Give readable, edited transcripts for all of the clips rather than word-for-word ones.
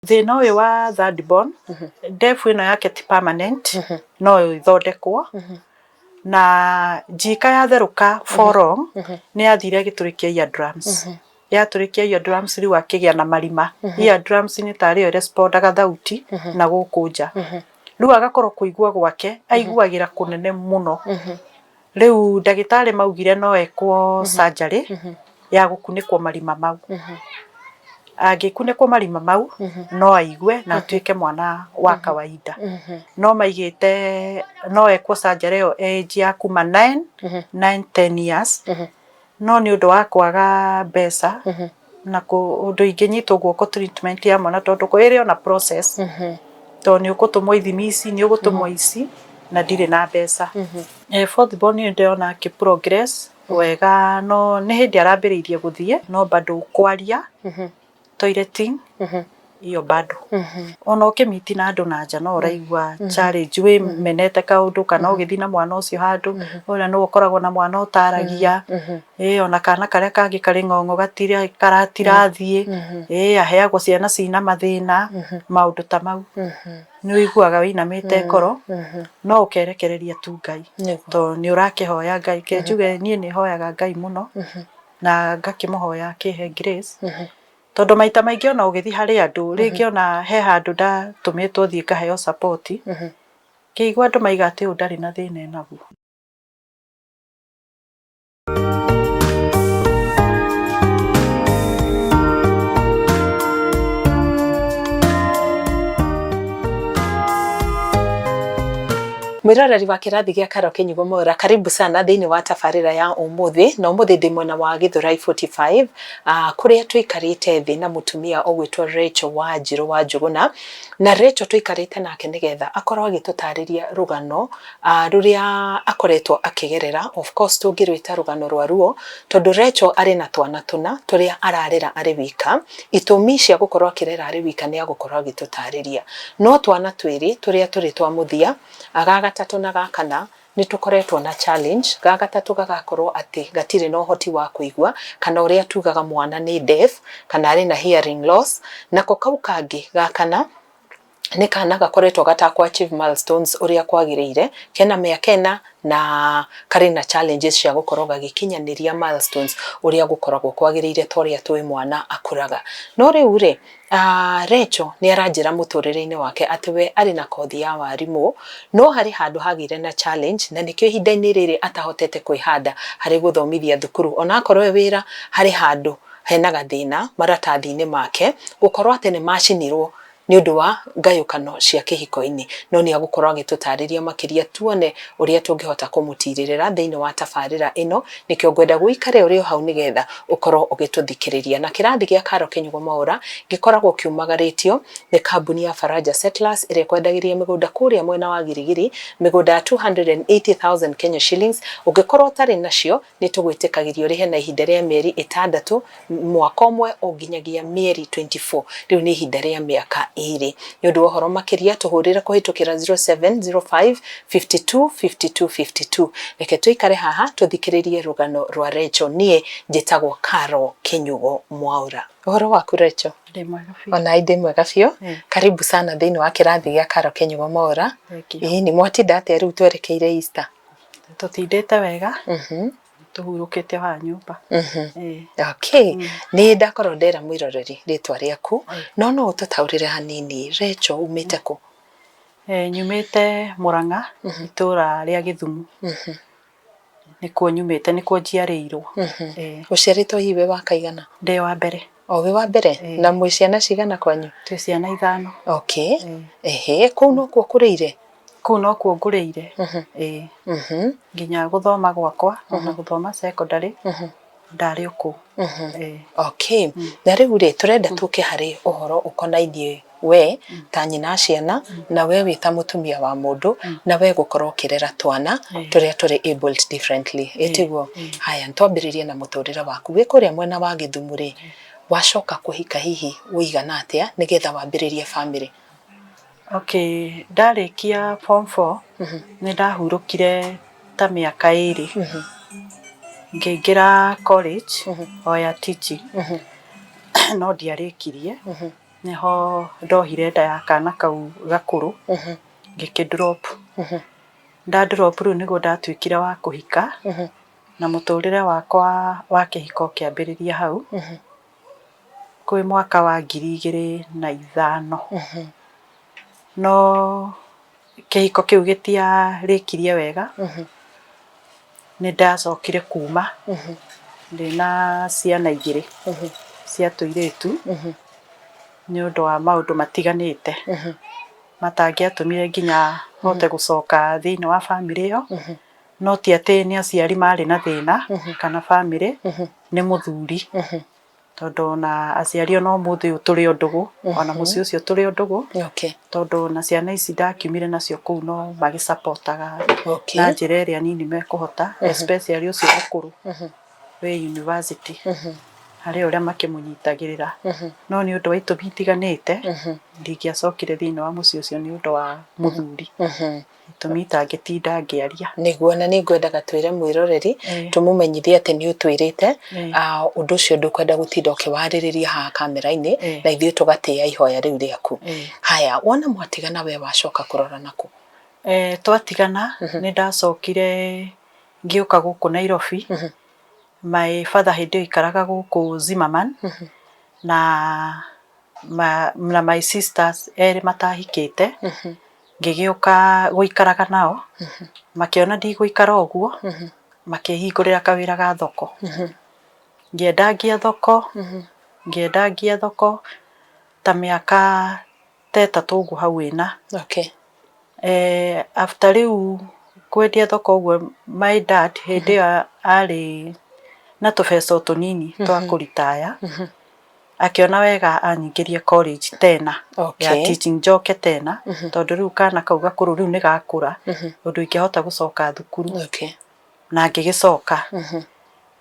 Thĩna ũyũ wa third born, deaf ĩno yake ti permanent, no ĩthondekwo. Na njika yatherũka for long, nĩ yathire ĩgĩtũrĩkia ear drums. Yatũrĩkia ear drums rĩu akĩgĩa na marima. Ear drums nĩ tarĩ yo ĩrespondaga thauti na gũkũ nja. Rĩu agakorwo kũigua gwake aiguagĩra kũnene mũno. Rĩu ndagĩtarĩ maugire no ekwo surgery ya gũkunĩkwo marima mau. Angĩkunĩkwo marima mau no aigue na atuĩke mwana wa kawaida. No maigĩte no ekwo surgery ĩyo age ya kuma 9, 10 years. No nĩ ũndũ wa kwaga mbeca na ũndũ ingĩnyitwo guoko treatment ya mwana tondũ ĩrĩ ona process, tondũ nĩ ũgũtũmwo ithimi ici, nĩ ũgũtũmwo ici na ndirĩ na mbeca. Fourth born nĩ ndĩrona akĩ progress wega, no nĩ hĩndĩ arambĩrĩirie gũthiĩ, no bado kwaria, toileting, hiyo bado. Ona ũkĩmiti na andũ na nja no ũraigua challenge, wĩmenete kaũndũ kana ũgĩthiĩ na mwana ũcio handũ, ũrĩa nĩwe ũkoragwo na mwana ũtaragia, ĩ ona kana karĩa kangĩ karĩ ng'ong'o karatirathiĩ, ĩ aheagwo ciana cina mathĩna, maũndũ ta mau. Nĩ ũiguaga wĩinamĩte ngoro, no ũkerekereria tu Ngai, tondũ nĩ ũrakĩhoya Ngai. Ke njuge niĩ nĩ hoyaga Ngai mũno na ngakĩmũhoya akĩhe grace, tondũ maita maingĩ ona ũgĩthiĩ harĩ andũ, rĩngĩ ona he handũ ndatũmĩtwo thiĩ ngaheo support, ngĩigua andũ maiga atĩ ũyũ ndarĩ na thĩna enaguo. Mwiroreri wa kĩrathi gĩa Karo Kĩnyugo Mwaura, karibu sana thĩinĩ wa tabarĩra ya ũmũthĩ. Na ũmũthĩ ndĩ mwena wa Gĩthũrai 45, kũrĩa tũikarĩte thĩ na mũtumia ũgwĩtwo Rachel Wanjirũ wa Njũgũna. Na Rachel tũikarĩte nake nĩgetha akorwo agĩtũtarĩria rũgano rũrĩa akoretwo akĩgerera. Of course tũngĩrwĩta rũgano rwa ruo, tondũ Rachel arĩ na twana tũna tũrĩa ararera arĩ wika. Itũmi cia gũkorwo akĩrera arĩ wika nĩ agũkorwo agĩtũtarĩria. No twana twĩrĩ tũrĩa tũrĩ twa mũthia, ga gatatũ na ga kana, nĩ tũkoretwo na challenge. Ga gatatũ gagakorwo atĩ gatirĩ na ũhoti wa kũigua, kana ũrĩa tugaga mwana nĩ deaf, kana arĩ na hearing loss. Nako kau kangĩ ga kana nĩ kana gakoretwo gatakũ achieve milestones ũrĩa kwagĩrĩire, kena mĩaka ĩna na karĩ na challenges cia gũkorwo gagĩkinyanĩria milestones ũrĩa gũkoragwo kwagĩrĩire ta ũrĩa tũĩ mwana akũraga. No rĩu rĩ, Rachel nĩ aranjĩra mũtũrĩre-inĩ wake atĩ we arĩ na kothi ya warimũ, no harĩ handũ hagĩire na challenge na nĩkĩo ihinda-inĩ rĩrĩ atahotete kwĩhanda harĩ gũthomithia thukuru. Ona akorwo e wĩra, harĩ handũ hena gathĩna maratathi-inĩ make, gũkorwo atĩ nĩ macinirwo nĩ ũndũ wa ngayũkano cia kĩhiko-inĩ. No nĩ agũkorwo agĩtũtarĩria makĩria tuone ũrĩa tũngĩhota kũmũtirĩrĩra thĩinĩ wa tabarĩra ĩno. Nĩkĩo ngwenda gũikare ũrĩ o hau nĩgetha ũkorwo ũgĩtũthikĩrĩria. Na kĩrathi gĩa Karo Kĩnyugo Mwaũra gĩkoragwo kiumagarĩtio nĩ kambuni ya Faraja Settlers ĩrĩa ĩkwendagĩria mĩgũnda kũrĩa mwena wa Girigiri, mĩgũnda ya 280,000 Kenya shillings. Ũngĩkorwo ũtarĩ nacio, nĩ tũgwĩtĩkagĩria ũrĩhe na ihinda rĩa mĩeri ĩtandatũ, mwaka ũmwe, o nginyagia mĩeri 24. Rĩu nĩ ihinda rĩa mĩaka ĩrĩ. Nĩ ũndũ wa ũhoro makĩria, tũhũrĩre kũhĩtũkĩra 0705 52 52 52. Reke tũikare haha tũthikĩrĩrie rũgano rwa Rachel. Niĩ njĩtagwo Carol Kĩnyugo Mwaũra. Ũhoro waku Rachel? Ndĩ mwega biũ. Ona ndĩ mwega biũ. Karibu sana thĩinĩ wa kĩrathi gĩa Carol Kĩnyugo Mwaũra. Thank you. Ĩĩ nĩ mwatinda atĩa rĩu twerekeire Easter? Tũtindĩte wega, tũhurũkĩte o haha nyũmba. Ĩĩ. Okay. Nĩ ndakorwo ndera mwĩroreri rĩtwa rĩaku, no no ũtũtaũrĩre hanini Rachel umĩte kũ? Nyumĩte Mũrang'a, itũra rĩa Gĩthumu. Nĩkuo nyumĩte, nĩkuo njiarĩirwo. Ĩĩ. Ũciarĩtwo hihi wĩ wa kaigana? Ndĩ wa mbere. O wĩ wa mbere? Na mwĩ ciana cigana kwanyu? Twĩ ciana ithano. Okay. Ehe, kũu nokuo ũkũrĩire? Kũu nokuo ngũrĩire. Ĩĩ. Nginya gũthoma gwakwa, ona gũthoma secondary, ndarĩ o kũu. Ĩĩ. Okay. Na rĩu rĩ, tũrenda tũke harĩ ũhoro ũkonainie we ta nyina ciana, na we wĩ ta mũtumia wa mũndũ, na we gũkorwo ũkĩrera twana tũrĩa tũrĩ abled differently. Ĩ tiguo? Haya, twambĩrĩrie na mũtũrĩre waku. Wĩ kũrĩa mwena wa Gĩthumu rĩ, wacoka kũhika hihi ũigana atĩa nĩgetha wambĩrĩrie family? Okay, ndarĩkia form 4 nĩ ndahurũkire ta mĩaka ĩrĩ, ngĩingĩra college o ya teaching, no ndiarĩkirie. Nĩho ndohire nda ya kana kau gakũrũ, ngĩkĩ drop. Nda drop rĩu nĩguo ndatuĩkire wa kũhika, na mũtũrĩre wakwa wa kĩhiko ũkĩambĩrĩria hau, kwĩ mwaka wa 2005. No kĩhiko kĩu gĩtiarĩkirie wega, nĩ ndacokire kuma ndĩna ciana igĩrĩ cia tũirĩtu, nĩ ũndũ wa maũndũ matiganĩte matangĩatũmire nginya hote gũcoka thĩiniĩ wa bamĩrĩ ĩyo, no ti atĩ nĩ aciari marĩ na thĩna kana bamĩrĩ, nĩ mũthuri. Tondũ ona aciari ona ũmũthĩ ũyũ tũrĩ o ndũgũ, ona mũciĩ ũcio tũrĩ o ndũgũ, tondũ ona ciana ici ndakiumire nacio kũu no magĩ support aga na njĩra ĩrĩa nini mekũhota, especially ũcio mũkũrũ wĩ university, harĩ ũrĩa makĩmũnyitagĩrĩra. No nĩ ũndũ wa itũmi itiganĩte, ndingĩacokire thĩiniĩ wa mũciĩ ũcio nĩ ũndũ wa mũthuri. Itũmi itangĩtinda ngĩaria. Nĩguo, na nĩ ngwendaga twĩre mwĩroreri, tũmũmenyithie atĩ nĩ ũtwĩrĩte ũndũ ũcio ndũkwenda gũtinda ũkĩwarĩrĩria haha kamera-inĩ, na ithuĩ tũgatĩĩa ihoya rĩu rĩaku. Haya, wona mwatigana we wacoka kũrora nakũ? Twatigana nĩ ndacokire ngĩũka gũkũ Nairobi. My father hĩndĩ ĩyo aikaraga gũkũ Zimmerman, na my sisters erĩ matahikĩte. Ngĩgĩũka gũikaraga nao, makĩona ndigũikara ũguo, makĩhingũrĩra kawĩra ga thoko. Ngĩendangia thoko, ngĩendangia thoko ta mĩaka ta ĩtatũ ũguo hau ĩna. After rĩu kwendia thoko ũguo, my dad hĩndĩ ĩyo arĩ na tũbeca o tũnini twa kũritaya. Akĩona wega anyingĩrie college tena ya teaching, njoke tena, tondũ rĩu kana kau gakũrũ rĩu nĩ gakũra ũndũ ingĩhota gũcoka thukuru. Na ngĩgĩcoka.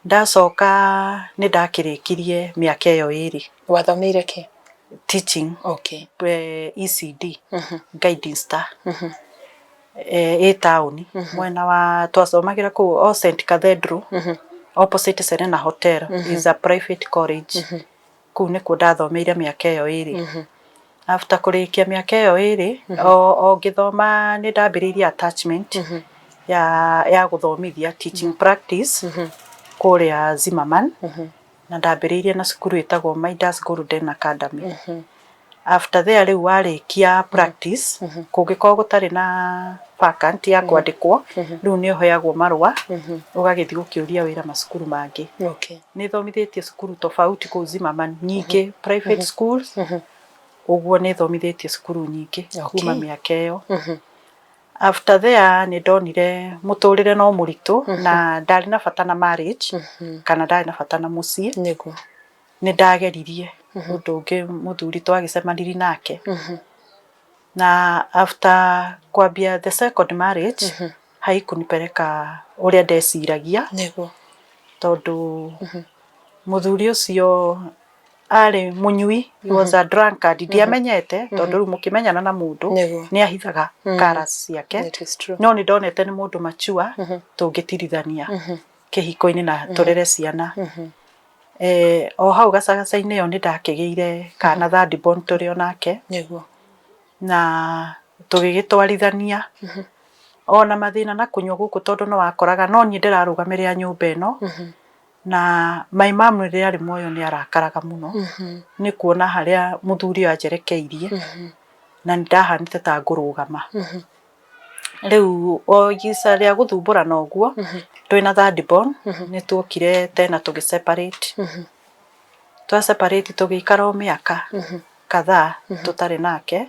Ndacoka nĩ ndakĩrĩkirie mĩaka ĩyo ĩrĩ. Wathomeire kĩ? Teaching. ECD, Guiding Star. Ĩ taũni mwena wa twacomagĩra kũu o St Cathedral, opposite Serena Hotel, is a private college. Kũu nĩkuo ndathomeire mĩaka ĩyo ĩrĩ. After kũrĩkia mĩaka ĩyo ĩrĩ, o ngĩthoma nĩ ndambĩrĩirie attachment ya gũthomithia, teaching practice, kũrĩa Zimmerman, na ndambĩrĩirie na cukuru ĩtagwo Midas Golden Academy. After there rĩu warĩkia practice, kũngĩkorwo gũtarĩ na vacant ya kwandĩkwo, rĩu nĩ ũheagwo marũa ũgagĩthiĩ gũkĩũria wĩra macukuru mangĩ. Nĩ thomithĩtie cukuru tofauti kũu Zimmerman nyingĩ, private schools ũguo, nĩ thomithĩtie cukuru nyingĩ kuma mĩaka ĩyo. After there nĩ ndonire mũtũrĩre no mũritũ na ndarĩ na bata na marriage kana ndarĩ na bata na mũciĩ. Nĩ ndageririe ũndũ ũngĩ, mũthuri twagĩcemanirie nake, na after kwambia the second marriage haikunipeleka ũrĩa ndeciragia, tondũ mũthuri ũcio arĩ mũnyui, he was a drunkard. Ndiamenyete, tondũ rĩu mũkĩmenyana na mũndũ nĩ ahithaga colours ciake. It is true. No nĩ ndonete nĩ mũndũ mature tũngĩtirithania kĩhiko-inĩ na tũrere ciana. O hau gacagaca-inĩ ĩyo nĩ ndakĩgĩire kana third born tũrĩ o nake, na tũgĩgĩtwarithania ona mathĩna na kũnyua gũkũ, tondũ nĩ wakoraga no niĩ ndĩrarũgamĩrĩra nyũmba ĩno, na my mom rĩrĩa arĩ muoyo nĩ arakaraga mũno nĩ kuona harĩa mũthuri ũyũ anjerekeirie, na nĩ ndahanĩte ta ngũrũgama. Rĩu o igica rĩa gũthumbũrana ũguo twĩna third born, nĩ tuokire tena tũgĩ separate. Twa separate tũgĩikara o mĩaka kadhaa tũtarĩ nake,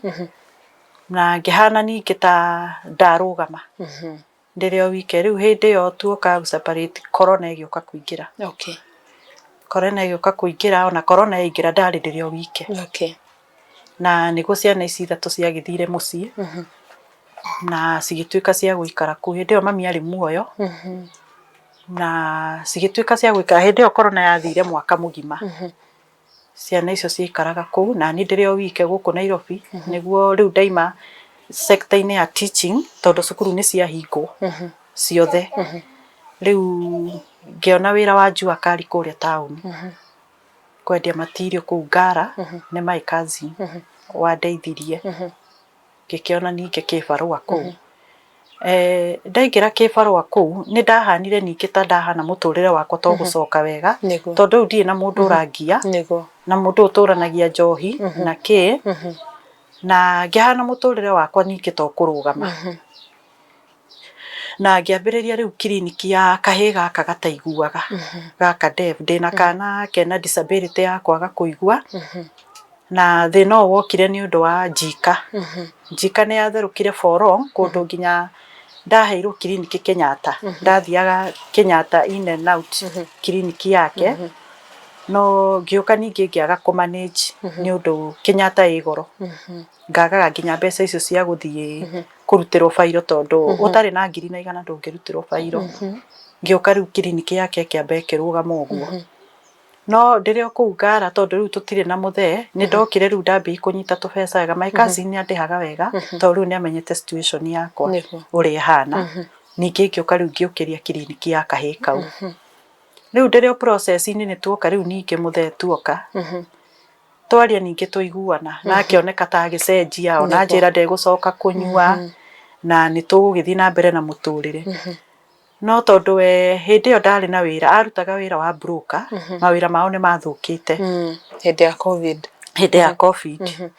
na ngĩhana ningĩ ta ndarũgama ndĩrĩ o wike. Rĩu hĩndĩ ĩyo tuoka gũ separate, corona ĩgĩũka kũingĩra. Corona ĩgĩũka kũingĩra, ona corona yaingĩra ndarĩ ndĩrĩ o wike. Na nĩguo ciana ici ithatũ ciagĩthire mũciĩ na cigĩtuĩka cia gũikara kũu. Hĩndĩ ĩyo mami arĩ muoyo, na cigĩtuĩka cia gũikara. Hĩndĩ ĩyo corona yathire mwaka mũgima, ciana icio ciaikaraga kũu na niĩ ndĩrĩ o wike gũkũ Nairobi. Nĩguo rĩu ndaima sector-inĩ ya teaching, tondũ cukuru nĩ ciahingwo ciothe. Rĩu ngĩona wĩra wa jua kali kũrĩa taũni. Kwendia material kũu Ngara, nĩ my cousin wandeithirie, ngĩkĩona ningĩ kĩbarũa kũu. Ndaingĩra kĩbarũa kũu nĩ ndahanire ningĩ ta ndahana mũtũrĩre wakwa to gũcoka wega, tondũ rĩu ndirĩ na mũndũ ũrangia, na mũndũ ũtũranagia njohi na kĩ, na ngĩhana mũtũrĩre wakwa ningĩ to kũrũgama. Na ngĩambĩrĩria rĩu kiriniki ya kahĩĩ gaka gataiguaga, gaka deaf, ndĩna kana kena disability ya kwaga kũigua, na thĩna ũyũ wokire nĩ ũndũ wa njika. Njika nĩ yatherũkire for long kũndũ nginya ndaheirwo kiriniki Kenyatta, ndathiaga Kenyatta in and out kiriniki yake, no ngĩũka ningĩ ngĩaga kũ manage nĩ ũndũ Kenyatta ĩ goro. Ngagaga nginya mbeca icio cia gũthiĩ kũrutĩrwo bairo, tondũ ũtarĩ na 100,100 ndũngĩrutĩrwo bairo. Ngĩũka rĩu kiriniki yake ĩkĩamba ĩkĩrũgama ũguo. No ndĩrĩ o kũu Ngara, tondũ rĩu tũtirĩ na mũthee, nĩ ndokire rĩu ndambia kũnyita tũbeca wega. My cousin nĩ andĩhaga wega, tondũ rĩu nĩ amenyete situation yakwa ũrĩa ĩhana. Ningĩ ngĩũka rĩu ngĩũkĩria kiriniki ya kahĩĩ kau. Rĩu ndĩrĩ o process-inĩ, nĩ tuoka rĩu ningĩ mũthee tuoka twaria, ningĩ twaiguana na akĩoneka ta agĩcenjia, ona anjĩra ndegũcoka kũnyua na nĩ tũgũgĩthiĩ na mbere na mũtũrĩre. No tondũ we hĩndĩ ĩyo ndarĩ na wĩra, arutaga wĩra wa broker, mawĩra mao nĩ mathũkĩte. Hĩndĩ ya COVID. Hĩndĩ ya COVID.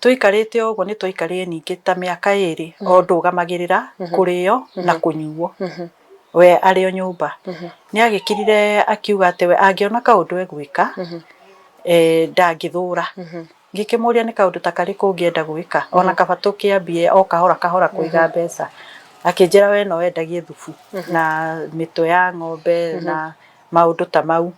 Tũikarĩte o ũguo, nĩ twaikarire ningĩ ta mĩaka 2 o ndũgamagĩrĩra kũrĩo na kũnyuo, we arĩ o nyũmba. Nĩ agĩkirire akiuga atĩ we angĩona kaũndũ egwĩka, ndangĩthũra. Ngĩkĩmũria nĩ kaũndũ ta karĩkũ ũngĩenda gwĩka, ona kaba tũkĩambie o kahora kahora kũiga mbeca. Akĩnjĩra we no endagie thubu na mĩtwe ya ng'ombe na maũndũ ta mau.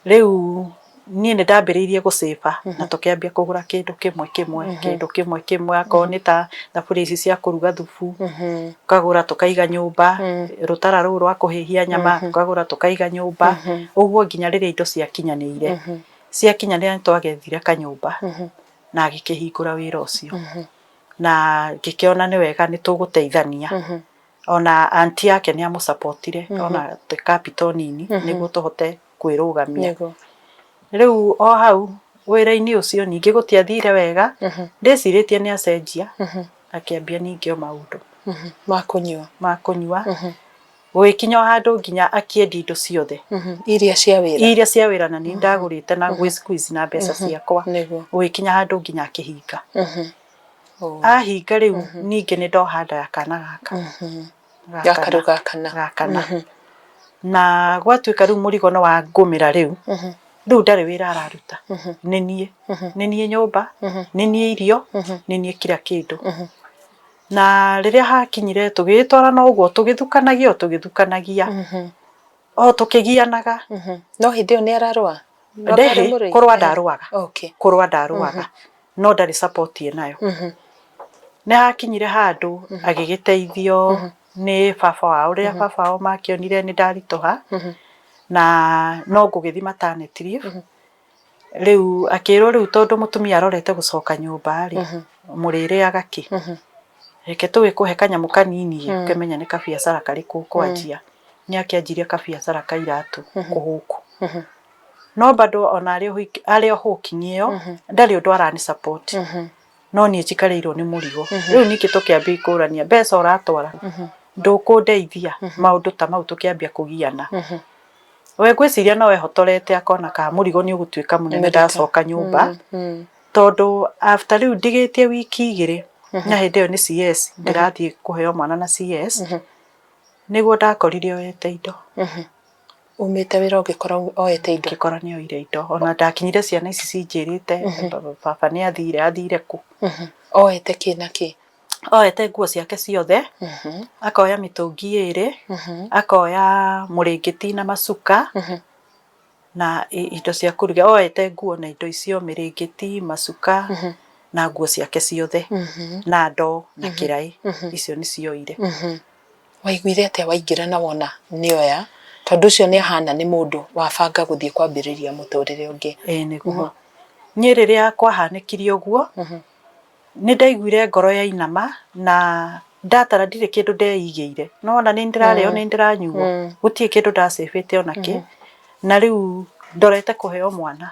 Rĩu niĩ nĩ ndambĩrĩirie gũcĩba na tũkĩambia kũgũra kĩndũ kĩmwe kĩmwe, kĩndũ kĩmwe kĩmwe, akorwo nĩ ta thaburia ici cia kũruga thubu, tũkagũra tũkaiga nyũmba, rũtara rũu rwa kũhĩhia nyama tũkagũra tũkaiga nyũmba, ũguo nginya rĩrĩa indo ciakinyanĩire. Ciakinyanĩra, nĩ twagethire kanyũmba na agĩkĩhingũra wĩra ũcio, na ngĩkĩona nĩ wega nĩ tũgũteithania. Ona aunty yake nĩ amũsupportire ona capital nini nĩguo tũhote kwĩrũgamia. Rĩu o hau wĩra-inĩ ũcio ningĩ gũtiathire wega, ndĩcirĩtie nĩ acenjia, akĩambia ningĩ o maũndũ ma kũnyua. Ma kũnyua, gũgĩkinya o handũ nginya akĩendia indo ciothe iria cia wĩra. Iria cia wĩra, na nĩ ndagũrĩte na gwĩ squeeze na mbeca ciakwa. Gũgĩkinya handũ nginya akĩhinga. Ahinga, rĩu ningĩ nĩ ndoha nda ya kana gaka. Gaka rĩu gakana. Gakana. Na gwatuĩka rĩu mũrigo nĩ wangũmĩra, rĩu rĩu ndarĩ wĩra araruta, nĩ niĩ, nĩ niĩ nyũmba, nĩ niĩ irio, nĩ niĩ kila kĩndũ. Na rĩrĩa hakinyire tũgĩgĩtwarana ũguo, tũgĩthukanagia o tũgĩthukanagia, o tũkĩgianaga. No hĩndĩ ĩyo nĩ ararũa? Ndĩhĩ kũrũa, ndarũaga. Kũrũa ndarũaga, no ndarĩ support ĩnayo. Nĩ hakinyire handũ agĩgĩteithio nĩ baba wao. Rĩrĩa baba wao makĩonire nĩ ndaritũha na no ngũgĩthiĩ maternity leave, rĩu akĩrwo rĩu tondũ mũtumia arorete gũcoka nyũmba rĩ, mũrĩrĩaga kĩ? Reke tũgĩkũhe kanyamũ kanini ũkĩmenya nĩ kabiacara karĩkũ ũkwanjia. Nĩ akĩanjirie kabiacara ka iratũ kũhũkũ, no bado ona arĩ o hũking ĩyo ndarĩ ũndũ arani support, no niĩ njikarĩirwo nĩ mũrigo. Rĩu ningĩ tũkĩambia ikũrania mbeca ũratwara, ndũkũndeithia, maũndũ ta mau, tũkĩambia kũgiana. We ngwĩciria no ehotorete akona ka mũrigo nĩ ũgũtuĩka mũnene ndacoka nyũmba, tondũ after rĩu ndigĩtie wiki 2, na hĩndĩ ĩyo nĩ CS ndĩrathiĩ kũheo mwana na CS, nĩguo ndakorire oete indo. Umĩte wĩra ũgĩkora oete indo? Ngĩkora nĩ oire indo. Ona ndakinyire ciana ici cinjĩrĩte, "Baba nĩ athire." Athire kũ? Oete kĩ na kĩ? Oete nguo ciake ciothe, akoya mĩtũngi 2, akoya mũrĩngĩti na macuka na indo cia kũruga. Oete nguo na indo icio, mĩrĩngĩti, macuka na nguo ciake ciothe na ndoo na kĩraĩ, icio nĩcio oire. Waiguire atĩa waingĩra na wona nĩoya? Tondũ ũcio nĩ ahana nĩ mũndũ wabanga gũthiĩ kwambĩrĩria mũtũrĩre ũngĩ. Ĩĩ nĩguo. Niĩ rĩrĩa kwahanĩkire ũguo, nĩ ndaiguire ngoro yainama na ndatara ndirĩ kĩndũ ndeigĩire. Nĩwona nĩ ndĩrarĩo, nĩ ndĩranyuo, gũtirĩ kĩndũ ndacĩbĩte ona kĩ. Na rĩu Ndorete kũheo mwana.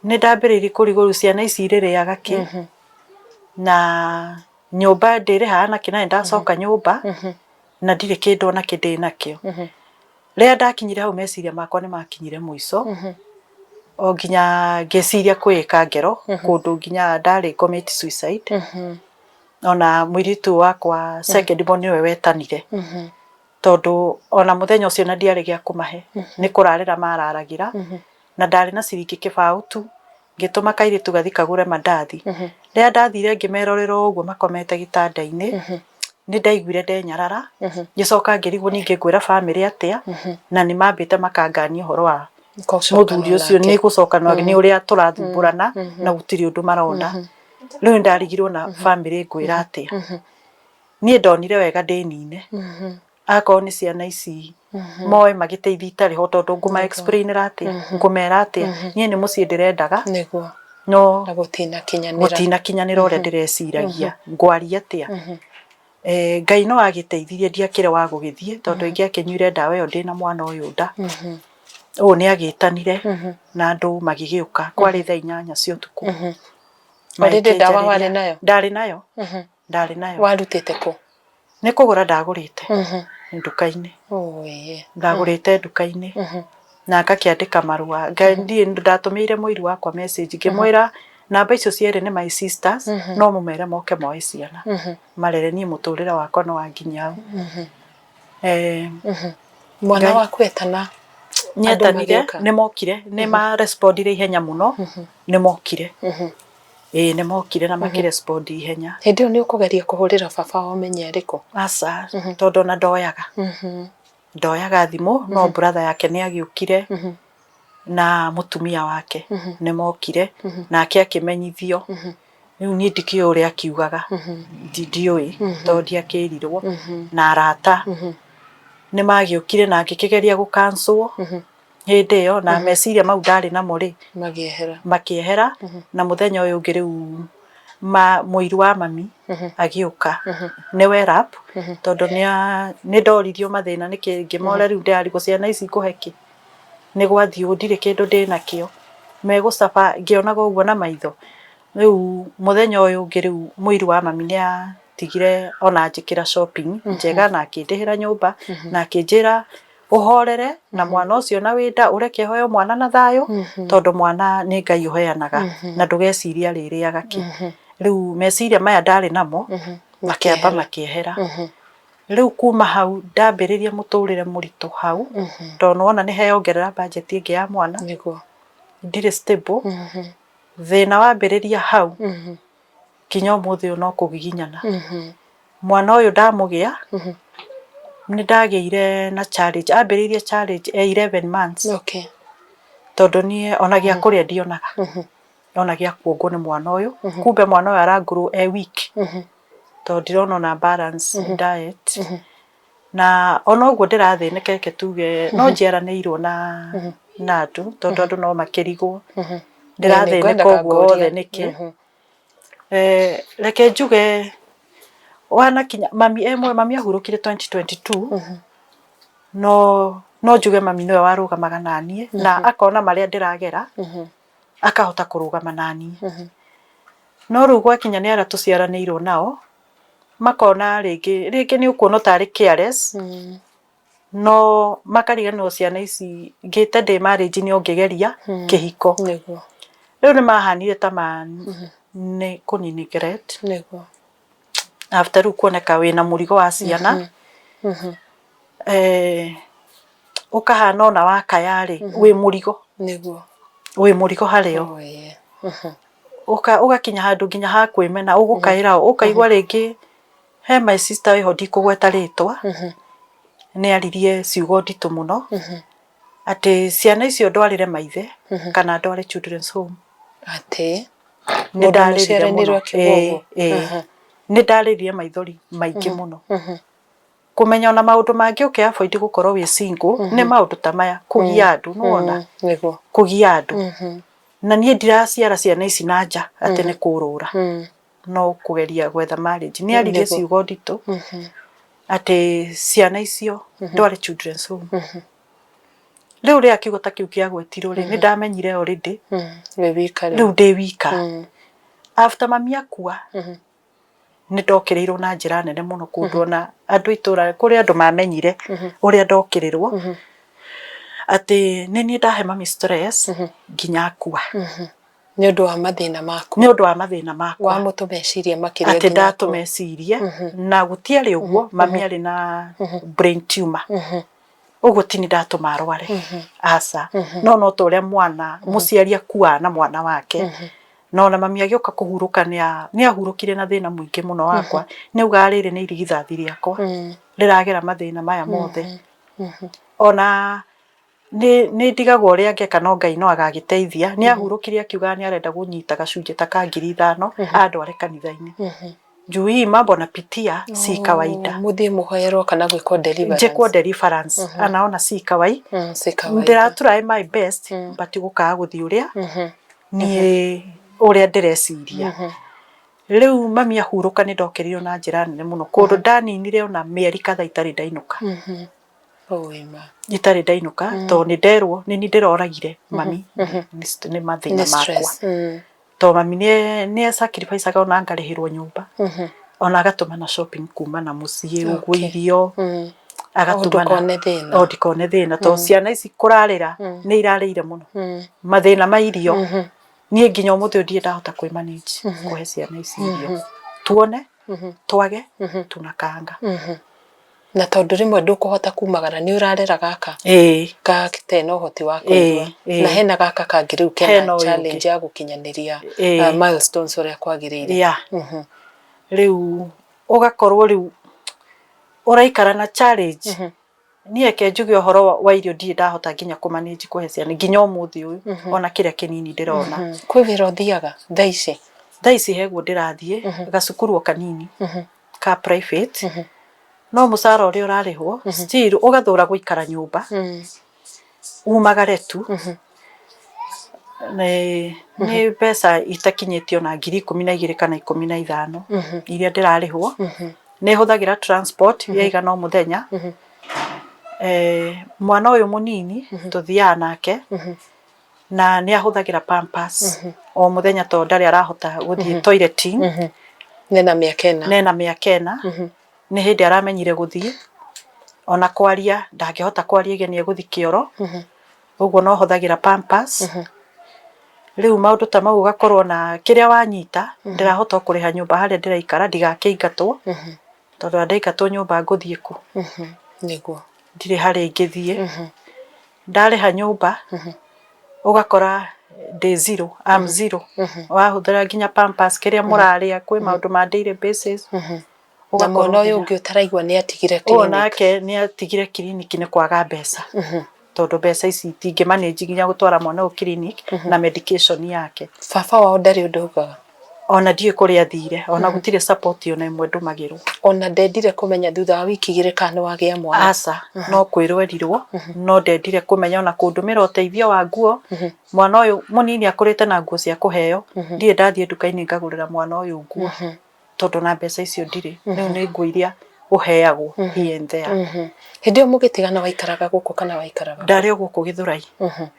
Nĩ ndambĩrĩirie kũrigwo rĩu ciana ici irĩrĩaga kĩ, na nyũmba ndĩrĩhaga nakĩ na nĩ ndacoka nyũmba na ndirĩ kĩndũ ona kĩ ndĩ nakĩo. Rĩrĩa ndakinyire hau meciria makwa nĩ makinyire mũico, o nginya ngĩciria kwĩĩka ngero kũndũ nginya ndarĩ commit suicide. Ona mũirĩtu wakwa second born nĩwe wetanire, tondũ ona mũthenya ũcio na ndiarĩ gĩa kũmahe, nĩ kũrarĩra mararagĩra, na ndarĩ na ciringi kĩbaũ tu, ngĩtũma kairĩtu gathi kagũre mandathi. Rĩrĩa ndathire ngĩmerorera ũguo makomete gĩtanda-inĩ, nĩ ndaiguire ndenyarara, ngĩcoka ngĩrigwo ningĩ ngwĩra bamĩrĩ atĩa, na nĩ mambĩte makangania ũhoro wa mũthuri ũcio nĩ gũcoka nĩ ũrĩa tũrathumbũrana na gũtirĩ ũndũ marona. Rĩu nĩ ndarigirwo na bamĩrĩ ngwĩra atĩa. Niĩ ndonire wega ndĩnine. Akorwo nĩ ciana ici moe magĩteithie itarĩ ho tondũ ngũma explain ĩra atĩa, ngũmera atĩa. Niĩ nĩ mũciĩ ndĩrendaga no Na gũtinakinyanĩra. Gũtinakinyanĩra ũrĩa ndĩreciragia. Ngwaria atĩa? Ngai no agĩteithirie ndiakĩrĩ wa gũgĩthiĩ tondũ ingĩakĩnyuire ndawa ĩyo ndĩna mwana ũyũ nda. Ũũ nĩ agĩtanire na andũ magĩgĩũka kwarĩ thaa 8 cia ũtukũ. Already ndawa warĩ nayo? Ndarĩ nayo. Ndarĩ nayo. Warutĩte kũ? Nĩ kũgũra ndagũrĩte nduka-inĩ. Ndagũrĩte nduka-inĩ na ngakĩandĩka marũa. Ndatũmĩire mũiru wakwa message ngĩmwĩra namba icio cierĩ nĩ my sisters no mũmere moke moe ciana marere niĩ mũtũrĩre wakwa nĩ wanginyia hau. Mwana waku etana Nĩetanire, nĩ mokire, nĩ ma respondire ihenya mũno, nĩ mokire. Ĩĩ nĩ mokire na makĩ respond ihenya. Hĩndĩ ĩyo nĩ ũkũgeria kũhũrĩra baba wao ũmenye arĩ kũ? Aca, tondũ ona ndoyaga. Ndoyaga thimũ, no brother yake nĩ agĩũkire na mũtumia wake nĩ mokire, nake akĩmenyithio. Rĩu niĩ ndikĩũĩ ũrĩa akiugaga, ndiũĩ tondũ ndiakĩrirwo. Na arata nĩ magĩũkire na ngĩkĩgeria gũ cancel hĩndĩ ĩyo na meciria mau ndarĩ namo rĩ, Magĩehera. Makĩehera. Na mũthenya ũyũ ũngĩ rĩu mũiru wa mami agĩũka nĩwe rap, tondũ nĩ ndoririo mathĩna nĩkĩ, ngĩmora rĩu ndĩrarigwo ciana ici ngũhe kĩ, nĩ gwathiĩ ũũ ndirĩ kĩndũ ndĩnakĩo, megũcaba ngĩonaga ũguo na maitho. Rĩu mũthenya ũyũ ũngĩ rĩu mũiru wa mami nĩ atigire ona anjĩkĩra shopping njega na akĩndĩhĩra nyũmba na akĩnjĩra ũhorere na mwana ũcio na wĩ nda ũreke ũheo mwana na thayũ, tondũ mwana nĩ Ngai ũheanaga na ndũgeciria arĩrĩaga kĩ. Rĩu meciria maya ndarĩ namo makĩamba makĩehera. Rĩu kuma hau ndambĩrĩria mũtũrĩre mũritũ hau, tondũ nĩwona nĩ heyongerera budget ĩngĩ ya mwana, ndirĩ stable, thĩna wambĩrĩria hau nginya ũmũthĩ ũyũ no kũgiginyana. Mwana ũyũ ndamũgĩa, nĩ ndagĩire na challenge, ambĩrĩirie challenge e 11 months. Tondũ niĩ ona gĩa kũrĩa ndionaga, ona gĩa kuongwo nĩ mwana ũyũ. Kumbe mwana ũyũ ara grow e weak, tondũ ndirona ona balance diet. Na ona ũguo ndĩrathĩnĩka reke tuge no njiaranĩirwo na andũ, tondũ andũ no makĩrigwo ndĩrathĩnĩka ũguo wothe nĩkĩ. Reke njuge wanakinya mami e muoyo, mami ahurũkire 2022, no no njuge mami nĩwe warũgamaga naniĩ na akona marĩa ndĩragera akahota kũrũgama naniĩ. No rĩu gwakinya nĩ arĩa tũciaranĩirwo nao, makona rĩngĩ rĩngĩ nĩ ũkuona tarĩ careless, no makariganĩrwo ciana ici ngĩte ndĩ marriage nĩ ũngĩgeria kĩhiko. Rĩu nĩ mahanire ta ma nĩ kũni neglect. After rĩu kuoneka wĩna mũrigo wa ciana, ũkahana ona wakaya rĩ, wĩ mũrigo. Wĩ mũrigo harĩo. Ũgakinya handũ nginya ha kwĩmena, ũgũkaĩra ũkaigua rĩngĩ he my sister wĩho ndikũgweta rĩtwa, nĩ aririe ciugo nditũ mũno, atĩ ciana icio ndwarĩre maithe kana ndware children's home. Atĩ? Nĩ ndarĩrire mũno. Ĩĩ, nĩ ndarĩrire maithori maingĩ mũno. Kũmenya ona maũndũ mangĩ ũkĩ avoid gũkorwo wĩ single nĩ maũndũ ta maya, kũgia andũ, nĩ wona? Kũgia andũ. Na niĩ ndiraciara ciana ici na nja atĩ nĩ kũrũra, no kũgeria gwetha marriage. Nĩ aririe ciugo nditũ atĩ ciana icio ndware children's home. Rĩu rĩrĩa kiugo ta kĩu kĩagwetirwo rĩ, nĩ ndamenyire already Wĩ wika rĩu ndĩ wika. After mami akua, nĩ ndokĩrĩirwo na njĩra nene mũno kũndũ ona andũ a itũra, kũrĩ andũ mamenyire ũrĩa ndokĩrĩrwo, atĩ nĩ niĩ ndahe mami stress nginya akua. Nĩ ũndũ wa mathĩna maku. Nĩ ũndũ wa mathĩna makwa. Wamũtũma ecirie makĩria atĩ nginya ndatũma ecirie na gũtiarĩ ũguo, mami arĩ na brain tumor. Ũguo ti niĩ ndatũma arware, aca. No no ta ũrĩa mwana, mũciari akuaga na mwana wake. Na ona mami agĩũka kũhurũka nĩ ahurũkire na thĩna mũingĩ mũno wakwa. Nĩ augaga rĩrĩ nĩ irigithathi rĩakwa rĩragera mathĩna maya mothe. Ona nĩ ndigagwo ũrĩa ngeka no Ngai no agagĩteithia. Nĩ ahurũkire akiugaga nĩ arenda kũnyita gacunjĩ ta ka 5,000 andware kanitha-inĩ. Juu hii mambo napitia si kawaida. Mũthiĩ mũhoerwo kana gwĩkwo deliverance. Njĩkwo deliverance. Anaona si kawaida. Si kawaida. Ndĩra try my best but gũkaga gũthiĩ ũrĩa niĩ ũrĩa ndĩreciria. Rĩu mami ahurũka nĩ ndokĩrĩirwo na njĩra nene mũno kũndũ ndaninire ona mĩeri kadhaa itarĩ ndainũka. Itarĩ ndainũka tondũ nĩ nderwo nĩ niĩ ndĩroragire mami nĩ mathĩna makwa. Tondũ mami nĩ e sacrifice aga ona ngarĩhĩrwo nyũmba ona agatũmana shopping kuma na mũciĩ ũguo irio agatũmana o ndikone thĩna tondũ ciana ici kũrarĩra nĩ irarĩire mũno mathĩna ma irio. Niĩ nginya ũmũthĩ ũyũ ndirĩ ndahota kwĩ manage kũhe ciana ici irio tuone twage tunakaanga. Na tondũ rĩmwe ndũkũhota kumagara nĩ ũrarera gaka gatarĩ na ũhoti wa kũigua na hena gaka kangĩ rĩu kena challenge ya gũkinyanĩria milestones ũrĩa kwagĩrĩire. Yeah. Rĩu ũgakorwo rĩu ũraikara na challenge. Niĩ reke njuge ũhoro wa irio ndirĩ ndahota nginya kũ manage kũhe ciana nginya ũmũthĩ ũyũ ona kĩrĩa kĩnini ndĩrona. Kwĩ wĩra ũthiaga thaa ici? Thaa ici heguo ndĩrathiĩ gacukuru o kanini ka private no mũcara ũrĩa ũrarĩhwo still ũgathũra gũikara nyũmba umagare tu nĩ mbeca itakinyĩtie ona 12,000 kana 15 iria ndĩrarĩhwo. Nĩ hũthagĩra transport yaigana o mũthenya. Mwana ũyũ mũnini tũthiaga nake na nĩ ahũthagĩra pampers o mũthenya tondũ ndarĩ arahota gũthiĩ toileting. Nena mĩaka ĩna. Nena mĩaka ĩna. Nĩ hĩndĩ aramenyire gũthiĩ ona kwaria ndangĩhota kwaria auge nĩ egũthiĩ kĩoro ũguo no hũthagĩra pampers. Rĩu maũndũ ta mau ũgakorwo na kĩrĩa wanyita ndĩrahota o kũrĩha nyũmba harĩa ndĩraikara ndigakĩingatwo tondũ ona ndaingatwo nyũmba ngũthiĩ kũ? Nĩguo. Ndirĩ harĩa ingĩthiĩ. Ndarĩha nyũmba ũgakora ndĩ zero, I'm zero. Wahũthĩra nginya pampers kĩrĩa mũrarĩa kwĩ maũndũ ma daily basis. Na mwana ũyũ ũngĩ ũtaraigua nĩ atigire clinic. Ũyũ nake nĩ atigire clinic nĩ kwaga mbeca. Tondũ mbeca ici itingĩ manage nginya gũtwara mwana ũyũ clinic na medication yake. Baba wao ndarĩ ũndũ augaga? Ona ndiũĩ kũrĩa athire, ona gũtirĩ support ona ĩmwe ndũmagĩrwo. Ona ndendire kũmenya thutha wa wiki igĩrĩ kana nĩ wagĩa mwana? Aca, no kwĩrwo erirwo, no ndendire kũmenya ona kũndũmĩra ũteithio wa nguo. Mwana ũyũ mũnini akũrĩte na nguo cia kũheo, ndirĩ ndathiĩ nduka-inĩ ngagũrĩra mwana ũyũ nguo. Tondũ na mbeca icio ndirĩ, rĩu nĩ nguo iria ũheagwo here and there. Hĩndĩ ĩyo mũgĩtigana waikaraga gũkũ kana waikaraga? Ndarĩ o gũkũ Gĩthũrai.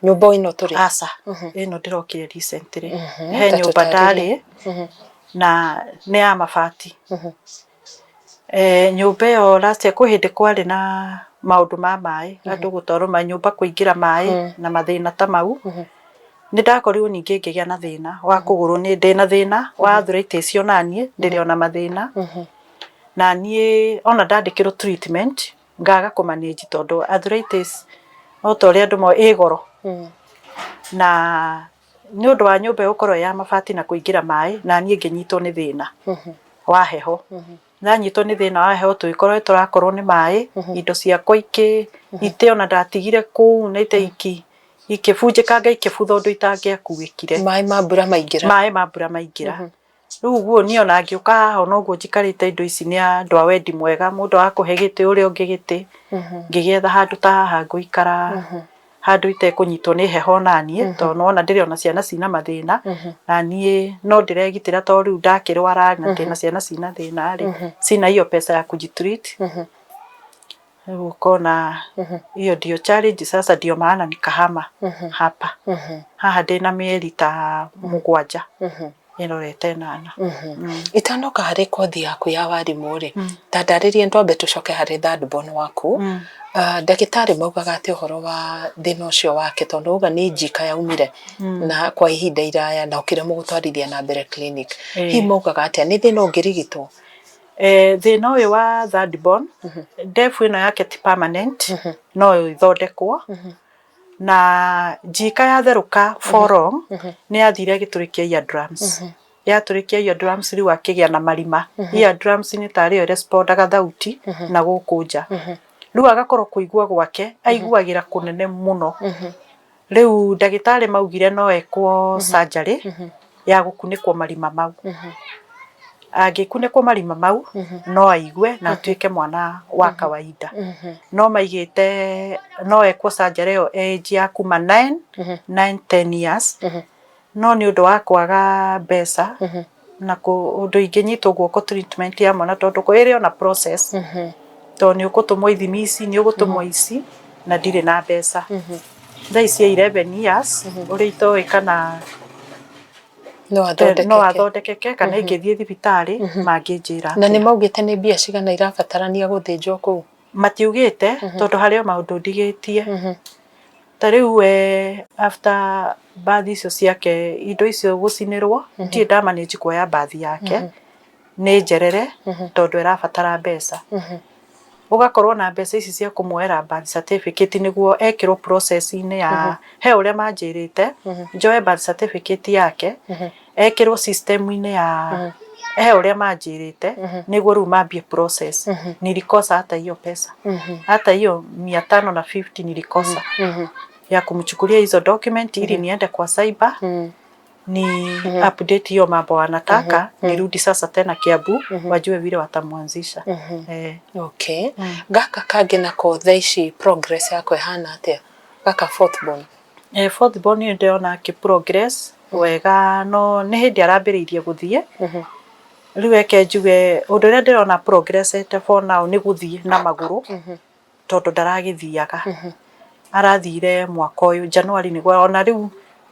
Nyũmba o ĩno tũrĩ? Aca, ĩno ndĩrokire recently. He nyũmba ndarĩ na nĩ ya mabati. Nyũmba ĩyo last year kwĩ hĩndĩ kwarĩ na maũndũ ma maĩ, andũ gũtwarwo maĩ, nyũmba kũingĩra maĩ na mathĩna ta mau. Nĩ ndakorirwo ningĩ ngĩgĩa na thĩna wa kũgũrũ, nĩ ndĩna thĩna wa arthritis ona niĩ ndĩrĩ ona mathĩna. Na niĩ ona ndandĩkĩrwo treatment ngaga kũ manage tondũ arthritis no ta ũrĩa andũ moĩ ĩ goro. Na nĩ ũndũ wa nyũmba ĩyo gũkorwo ĩ ya mabati na kũingĩra maĩ, na niĩ ngĩnyitwo nĩ thĩna wa heho. Ndanyitwo nĩ thĩna wa heho tũgĩkorwo nĩ tũrakorwo nĩ maĩ, indo ciakwa ikĩ, itĩ ona ndatigire kũu na itĩ ikĩbunjĩkanga ikĩbutha ũndũ itangĩakuĩkire. Maĩ ma mbura maingĩra. Maĩ ma mbura maingĩra. Rĩu ũguo niĩ ona ngĩũka haha ona ũguo njikarĩte indo ici nĩ andũ a wendi mwega, mũndũ agakũhe gĩtĩ ũrĩa ũngĩ gĩtĩ, ngĩgĩetha handũ ta haha ngũikara, handũ itekũnyitwo nĩ heho ona niĩ, tondũ nĩ wona ndĩrĩ ona ciana cina mathĩna, na niĩ no ndĩregitĩra tondũ rĩu ndakĩrwara na ndĩna ciana cina thĩna rĩ, sina hiyo pesa ya kuji treat. Rĩu ũkona hiyo ndio challenge sasa, ndio maana nikahama hapa. Haha ndĩna mĩeri ta 7 ĩrorete 8. Itanoka harĩ kothi yaku ya warimũ rĩ, ta ndarĩrie, twambe tũcoke harĩ third born waku. Ndagĩtarĩ maugaga atĩ ũhoro wa thĩna ũcio wake, tondũ uga nĩ njika yaumire na kwa ihinda iraya na ũkĩremwo gũtwarithia na mbere clinic, hihi maugaga atĩa? Nĩ thĩna ũngĩrigitwo? Thĩna ũyũ wa third born, deaf ĩno yake ti permanent, no ĩthondekwo. Na njika yatherũka for long, nĩ yathire ĩgĩtũrĩkia eardrums. Yatũrĩkia eardrums, rĩu akĩgĩa na marima. Eardrums nĩ tarĩ yo ĩrespondaga thauti na gũkũ nja. Rĩu agakorwo kũigua gwake aiguagĩra kũnene mũno. Rĩu ndagĩtarĩ maugire no ekwo surgery ya gũkunĩkwo marima mau. Angĩkunĩkwo marima mau, no aigue na atuĩke mwana wa kawaida. No maigĩte no ekwo surgery ĩyo age ya kuma 9, 9 10 years. No nĩ ũndũ wa kwaga mbeca na ũndũ ingĩnyitwo guoko treatment ya mwana, tondũ ĩrĩ ona process, tondũ nĩ ũgũtũmwo ithimi ici, nĩ ũgũtũmwo ici, na ndirĩ na mbeca. Thaa ici 11 years, ũrĩa itoĩ kana no athondekeke. No athondekeke kana ingĩthiĩ thibitarĩ mangĩnjĩra. Na nĩ maugĩte nĩ mbia cigana irabatarania gũthĩnjwo kũu? Matiugĩte, tondũ harĩ o maũndũ ndigĩtie. Ta rĩu we after birth icio ciake, indo icio gũcinĩrwo, ndirĩ ndamanage kuoya birth yake nĩ njerere, tondũ ĩrabatara mbeca. Ũgakorwo na mbeca ici cia kũmuoera birth certificate nĩguo ekĩrwo process-inĩ ya he ũrĩa manjĩrĩte njoe birth certificate yake, ekĩrwo system-inĩ ya he ũrĩa manjĩrĩte, nĩguo rĩu mambie process. Nilikosa hata hiyo pesa, hata hiyo 550 nilikosa ya kumchukulia hizo document ili niende kwa cyber ni update hiyo mambo wanataka, nirudi sasa tena Kiambu wajue vile watamwanzisha. Okay, gaka kangĩ nako thaa ici progress yako ĩhana atĩa, gaka fourth born? Fourth born nĩ ndĩrona akĩ progress wega, no nĩ hĩndĩ arambĩrĩirie gũthiĩ. Rĩu reke njuge ũndũ ũrĩa ndĩrona progressete for now nĩ gũthiĩ na magũrũ, tondũ ndaragĩthiaga. Arathire mwaka ũyũ January, nĩguo ona rĩu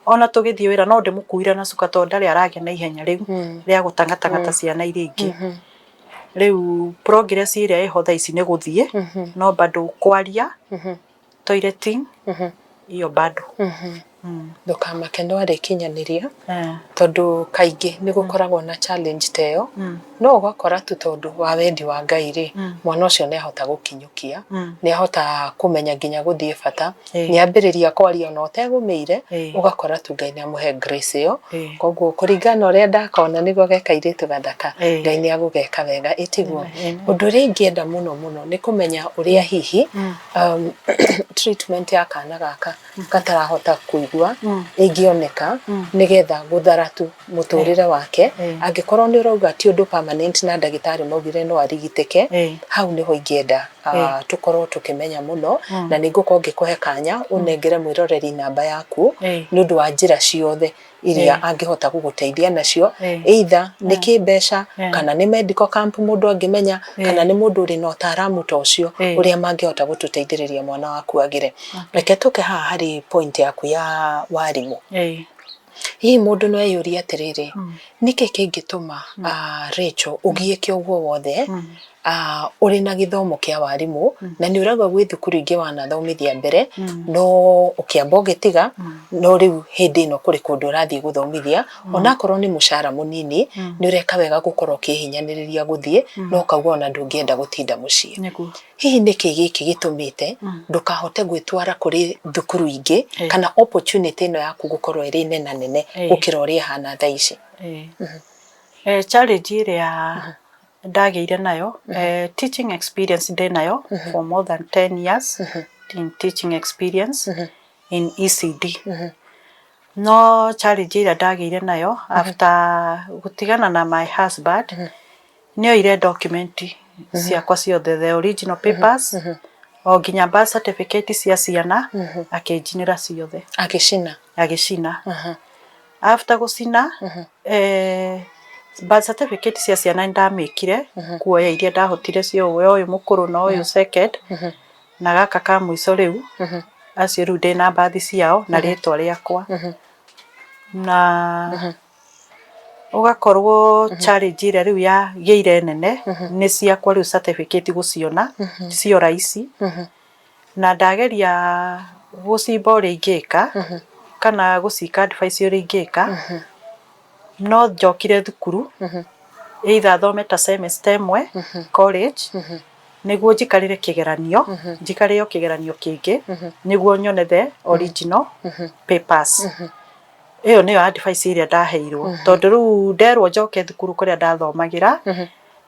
ona tũgĩthiĩ wĩra no ndĩmũkuire na cuka, tondũ ndarĩ aragĩa na ihenya rĩu rĩa gũtang'atang'ata ciana iria ingĩ. Rĩu progress ĩrĩa ĩho thaa ici nĩ gũthiĩ, no bado kwaria, toileting, hiyo bado. Ndũkamake, no arĩkinyanĩria, tondũ kaingĩ nĩ gũkoragwo na challenge ta ĩyo, no ũgakora tu tondũ wa wendi wa Ngai rĩ, mwana ũcio nĩ ahota gũkinyũkia, nĩ ahota kũmenya nginya gũthiĩ bata, nĩ ambĩrĩria kwaria ona ũtegũmĩire, ũgakora tu Ngai nĩ amũhe grace ĩyo. Koguo kũringana na ũrĩa ndakona nĩguo geka airĩtu gathaka, Ngai nĩ agũgeka wega, ĩtiguo? Ũndũ ũrĩa ingĩenda mũno mũno nĩ kũmenya ũrĩa hihi treatment ya kana gaka gatarahota kũigua ĩngĩoneka, nĩgetha gũthara tu mũtũrĩre wake, angĩkorwo nĩ ũrauga ti ũndũ permanent na ndagĩtarĩ maugire no arigitĩke. Hau nĩho ingĩenda tũkorwo tũkĩmenya mũno, na nĩ ngũkorwo ngĩkũhe kanya ũnengere mwĩroreri namba yaku nĩ ũndũ wa njĩra ciothe iria angĩhota gũgũteithia nacio, either nĩ kĩmbeca kana nĩ medical camp mũndũ angĩmenya, kana nĩ mũndũ ũrĩ na ũtaaramu ta ũcio, ũrĩa mangĩhota gũtũteithĩrĩria mwana waku agĩre. Reke tũke haha harĩ point yaku ya warimũ. Hihi mũndũ no eyũrie atĩrĩrĩ, nĩkĩ kĩngĩtũma Rachel ũgiĩke ũguo wothe, ũrĩ na gĩthomo kĩa warimũ, na nĩ ũrauga gwĩ thukuru ingĩ wanathomithia mbere, no ũkĩamba ũgĩtiga, no rĩu hĩndĩ ĩno kũrĩ kũndũ ũrathiĩ gũthomithia, onakorwo nĩ mũcara mũnini, nĩ ũreka wega gũkorwo ũkĩhinyaniĩrĩria gũthiĩ, no ũkauga ona ndũngĩenda gũtinda mũciĩ. Hihi nĩkĩ gĩkĩ gĩtũmĩte ndũkahote gwĩtwara kũrĩ thukuru ingĩ, kana opportunity ĩno yaku gũkorwo ĩrĩ nena nene gũkĩra ũrĩa ĩhana thaa ici? Challenge ĩrĩa ndagĩire nayo, teaching experience ndĩ nayo for more than 10 years in teaching experience in ECD, no challenge ĩrĩa ndagĩire nayo after gũtigana na my husband, nĩ oire document ciakwa ciothe, the original papers, o nginya birth certificate cia ciana, akĩnjinĩra ciothe. Agĩcina? Agĩcina. After gũcina birth certificate cia ciana, nĩ ndamĩkire kuoya iria ndahotire cia ũyũ mũkũrũ na ũyũ second. Na gaka ka mũico rĩu, acio rĩu ndĩna mbathi ciao na rĩtwa rĩakwa. Na ũgakorwo challenge ĩrĩa rĩu yagĩire nene nĩ ciakwa rĩu certificate gũciona cio raici. Na ndageria gũcimba ũrĩa ingĩka kana gũcika advice ũrĩa ingĩka, no njokire thukuru either thome ta semester ĩmwe college nĩguo njikarĩre kĩgeranio, njikarĩre o kĩgeranio kĩngĩ nĩguo nyone the original papers. Ĩyo nĩyo advice ĩrĩa ndaheirwo tondũ rĩu nderwo njoke thukuru kũrĩa ndathomagĩra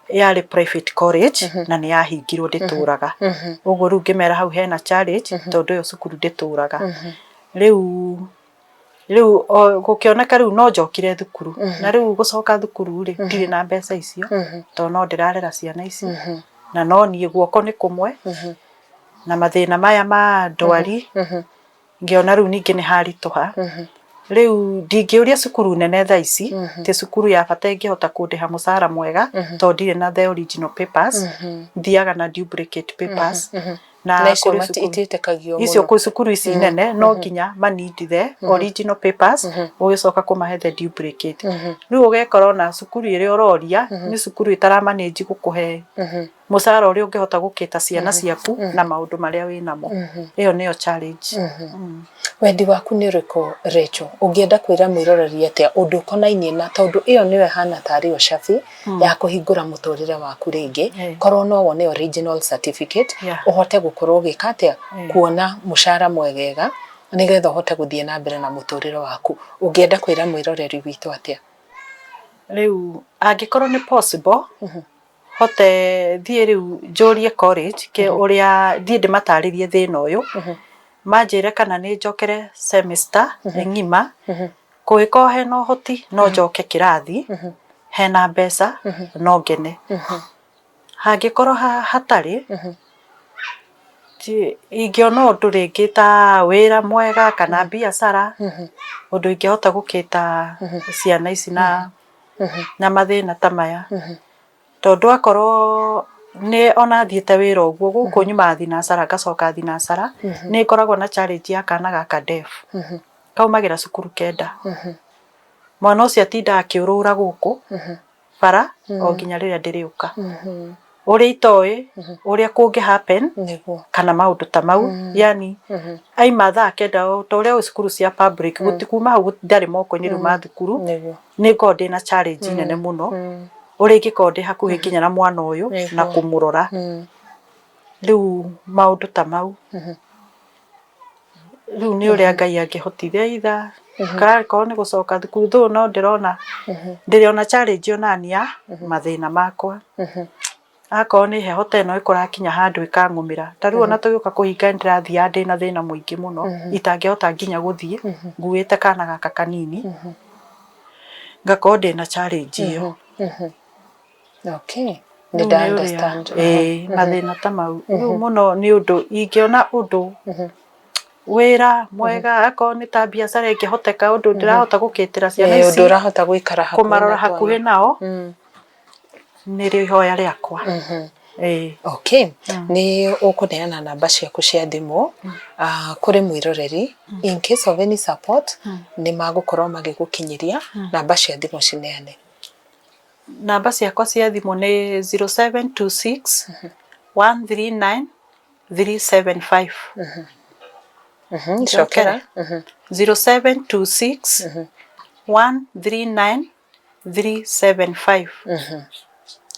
yarĩ private college na nĩ yahingirwo ndĩtũraga. Ũguo rĩu ngĩmera hau hena challenge tondũ ĩyo cukuru ndĩtũraga. Rĩu rĩu gũkĩoneka rĩu no njokire thukuru na rĩu gũcoka thukuru rĩ ndirĩ na mbeca icio tondũ no ndĩrarera ciana ici na no niĩ guoko nĩ kũmwe na mathĩna maya ma ndwari ngĩona rĩu ningĩ nĩ haritũha. Rĩu ndingĩũria cukuru nene thaa ici ti cukuru ya bata ĩngĩhota kũndĩha mũcara mwega tondũ ndirĩ na the original papers, thiaga na duplicate papers. Na icio itiĩtĩkagio mũno. Icio kwĩ cukuru ici nene no nginya ma need the original papers ũgĩcoka kũmahe the duplicate. Rĩu ũgekora ona cukuru ĩrĩa ũroria nĩ cukuru ĩtara manage gũkũhe mũcara ũrĩa ũngĩhota gũkĩta ciana ciaku na maũndũ marĩa wĩnamo. Ĩyo nĩyo challenge. Wendi waku nĩ ũrĩkũ Rachel? Ũngĩenda kwĩra mwĩroreri atĩa ũndũ ũkonainie na tondũ ĩyo nĩyo ĩhana tarĩ yo cabi ya kũhingũra mũtũrĩre waku rĩngĩ, korwo no wone original certificate ũhote gũkorwo ũgĩka atĩa, kuona mũcara mwegega nĩgetha ũhote gũthiĩ na mbere na mũtũrĩre waku. Ũngĩenda kwĩra mwĩroreri witũ atĩa? Rĩu angĩkorwo nĩ possible hote thiĩ rĩu njũrie college ũrĩa thiĩ ndĩmatarĩrie thĩna ũyũ, manjĩre kana nĩ njokere semester ng'ima, kũngĩkorwo hena ũhoti no njoke kĩrathi, hena mbeca no ngene. Hangĩkorwo hatarĩ, ingĩona ũndũ rĩngĩ ta wĩra mwega kana biacara, ũndũ ingĩhota gũkĩta ciana ici na mathĩna ta maya. Tondũ akorwo nĩ ona thiĩte wĩra ũguo, gũkũ nyumaga thinacara ngacoka thinacara, nĩ ngoragwo na challenge ya kana gaka deaf. Kaumagĩra cukuru kenda. Mwana ũcio atindaga akĩũrũra gũkũ bara o nginya rĩrĩa ndĩrĩũka. Ũrĩa itoĩ ũrĩa kũngĩ happen kana maũndũ ta mau, yani aima thaa kenda ta ũrĩa ũĩ cukuru cia public gũtikuma hau ndarĩ moko-inĩ rĩu ma thukuru, nĩ ngoragwo ndĩna challenge nene mũno ũrĩa ingĩkorwo ndĩ hakuhĩ nginya na mwana ũyũ na kũmũrora. Rĩu maũndũ ta mau rĩu nĩ ũrĩa Ngai angĩhotithia either korwo nĩ gũcoka thukuru though no ndĩrona ndĩrĩ ona challenge onani ya mathĩna makwa. Akorwo nĩ heho ta ĩno ĩkũrakinya handũ ĩkang'ũmĩra, ta rĩu ona tũgĩũka kũhinga nĩ ndĩrathiaga ndĩna thĩna mũingĩ mũno itangĩhota nginya gũthiĩ nguĩte kana gaka kanini, ngakorwo ndĩna challenge ĩyo. Okay. Nĩ nda understand. Ĩĩ mathĩna ta mau. Rĩu mũno nĩ ũndũ ingĩona ũndũ wĩra mwega akorwo nĩ ta biacara ĩngĩhoteka ũndũ ndĩrahota gũkĩtĩra ciana ici ũndũ ũrahota gũikara hakuhĩ kũmarora hakuhĩ nao nĩrĩo ihoya rĩakwa. Ĩĩ. Okay. Nĩ ũkũneana namba ciaku cia thimũ kũrĩ mwĩroreri in case of any support nĩ magũkorwo magĩgũkinyĩria namba cia thimũ cineane. Namba ciakwa cia thimũ nĩ 0726 139 375. Cokera. 0726 139 375.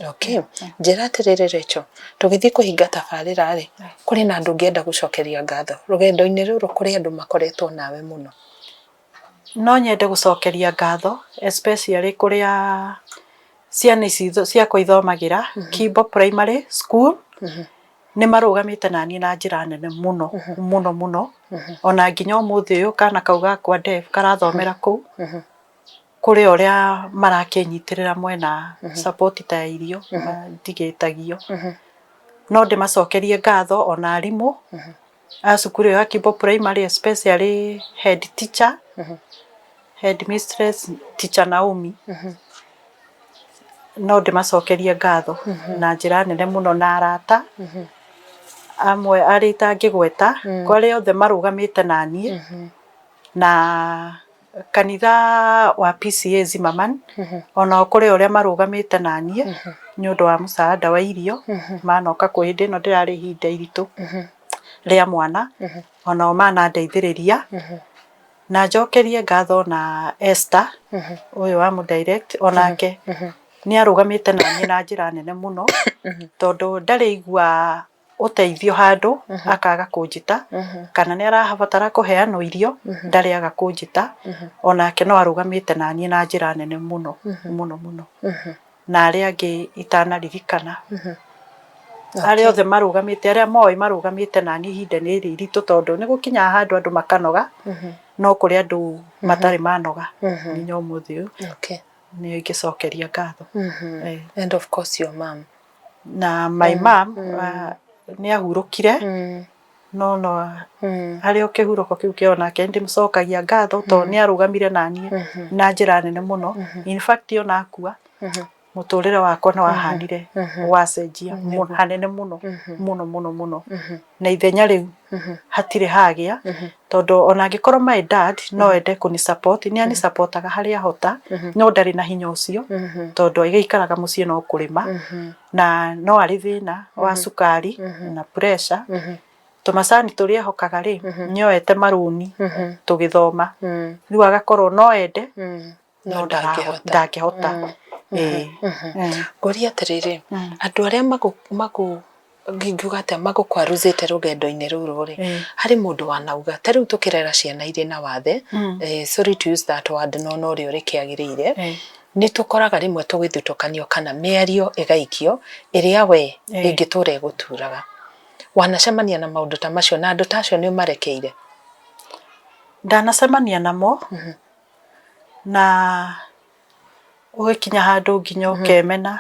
Okay. Njĩra atĩrĩrĩ Rachel, tũgĩthiĩ kũhinga tabarĩra rĩ, kũrĩ na andũ ũngĩenda gũcokeria ngatho rũgendo-inĩ rũrũ kũrĩ andũ makoretwo nawe mũno? No nyende gũcokeria ngatho especially kũrĩa ciana ici ciakwa ithomagĩra, Kimbo Primary School, nĩ marũgamĩte naniĩ na njĩra nene mũno mũno mũno, ona nginya ũmũthĩ ũyũ kana kau gakwa deaf karathomera kũu, kũrĩ ũrĩa marakĩnyitĩrĩra mwena support ta ya irio ndigĩtagio. No ndĩmacokerie ngatho ona arimũ a cukuru ĩyo ya Kimbo Primary especially head teacher, head mistress teacher Naomi. No ndĩmacokerie ngatho na njĩra nene mũno na arata. Amwe arĩa itangĩgweta, kwa arĩa othe marũgamĩte naniĩ, na kanitha wa PCEA Zimmerman, onao kũrĩ ũrĩa marũgamĩte naniĩ nĩ ũndũ wa mũsaada wa irio, manoka kwĩ hĩndĩ ĩno ndĩrarĩ ihinda iritũ rĩa mwana, onao manandeithĩrĩria. Na njokerie ngatho na Esther, ũyũ wa mũ direct, onake nĩ arũgamĩte naniĩ na njĩra nene mũno, tondũ ndarĩ aigua ũteithio handũ akaga kũnjĩta, kana nĩ arabatara kũheanwo irio ndarĩ aga kũnjĩta, onake no arũgamĩte naniĩ na njĩra nene mũno mũno mũno. Na arĩa angĩ itanaririkana, arĩa othe marũgamĩte, arĩa moĩ marũgamĩte naniĩ ihinda rĩrĩ iritũ, tondũ nĩ gũkinyaga handũ andũ makanoga, no kũrĩ andũ matarĩ manoga nginya ũmũthĩ ũyũ. Nĩ ingĩcokeria ngatho. And of course your mom. Na my mom nĩ ahurũkire, no no harĩ o kĩhurũko kĩu kĩa onake nĩ ndĩmũcokagia ngatho, tondũ nĩ arũgamire naniĩ na njĩra nene mũno. In fact, ona akua, mũtũrĩre wakwa nĩ wahanire wacenjia hanene mũno mũno mũno mũno, na ithenya rĩu hatirĩ hagĩa, tondũ ona angĩkorwo my dad no ende kũni support, nĩ ani supportaga harĩa ahota, no ndarĩ na hinya ũcio, tondũ agĩikaraga mũciĩ no kũrĩma, na no arĩ thĩna wa cukari na pressure. Tũmacani tũrĩa ehokaga rĩ, nĩ oete marũni tũgĩthoma, rĩu agakorwo no ende no ndangĩhota. Ngũrie atĩrĩrĩ, andũ arĩa magũ ngingiuga atĩa, magũkwaruzĩte rũgendo-inĩ rũrũ rĩ, harĩ mũndũ wanauga ta rĩu tũkĩrera ciana irĩ na wathe, sorry to use that word, no norĩo rĩkĩagĩrĩire, nĩ tũkoraga rĩmwe tũgĩthutũkanio kana mĩario ĩgaikio ĩrĩa we ĩngĩtũra ĩgũturaga. Wanacemania na maũndũ ta macio, na andũ ta acio nĩ ũmarekeire? Ndanacemania namo, na ũgĩkinya handũ nginya ũkemena,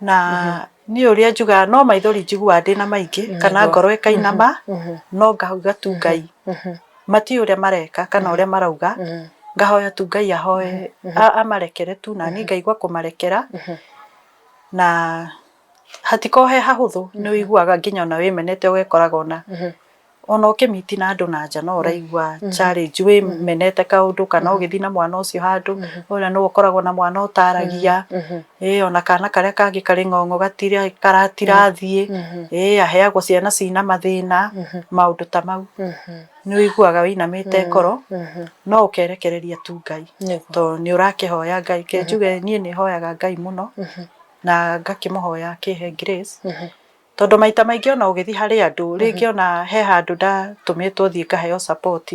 na niĩ ũrĩa njugaga, no maithori njiguaga ndĩna maingĩ kana ngoro ĩkainama, no ngauga tu Ngai matiũĩ ũrĩa mareka kana ũrĩa marauga, ngahoya tu Ngai ahoe amarekere tu, na niĩ ngaigua kũmarekera, na hatikoragwo he hahũthũ. Nĩ ũiguaga nginya ona wĩmenete, ũgekoraga ona ũkĩmiti na andũ na nja no ũraigua challenge, wĩmenete kaũndũ, kana ũgĩthiĩ na mwana ũcio handũ, ũrĩa nĩwe ũkoragwo na mwana ũtaragia, ĩ ona kana karĩa kangĩ karĩ ng'ong'o gatirĩ karatirathiĩ, ĩ aheagwo ciana cina mathĩna, maũndũ ta mau nĩ ũiguaga wĩinamĩte ngoro, no ũkerekereria tu Ngai, tondũ nĩ ũrakĩhoya Ngai. Ke njuge niĩ nĩ hoyaga Ngai mũno, na ngakĩmũhoya akĩhe grace, tondũ maita maingĩ ona ũgĩthiĩ harĩ andũ rĩngĩ, ona he handũ ndatũmĩtwo thiĩ ngaheo support,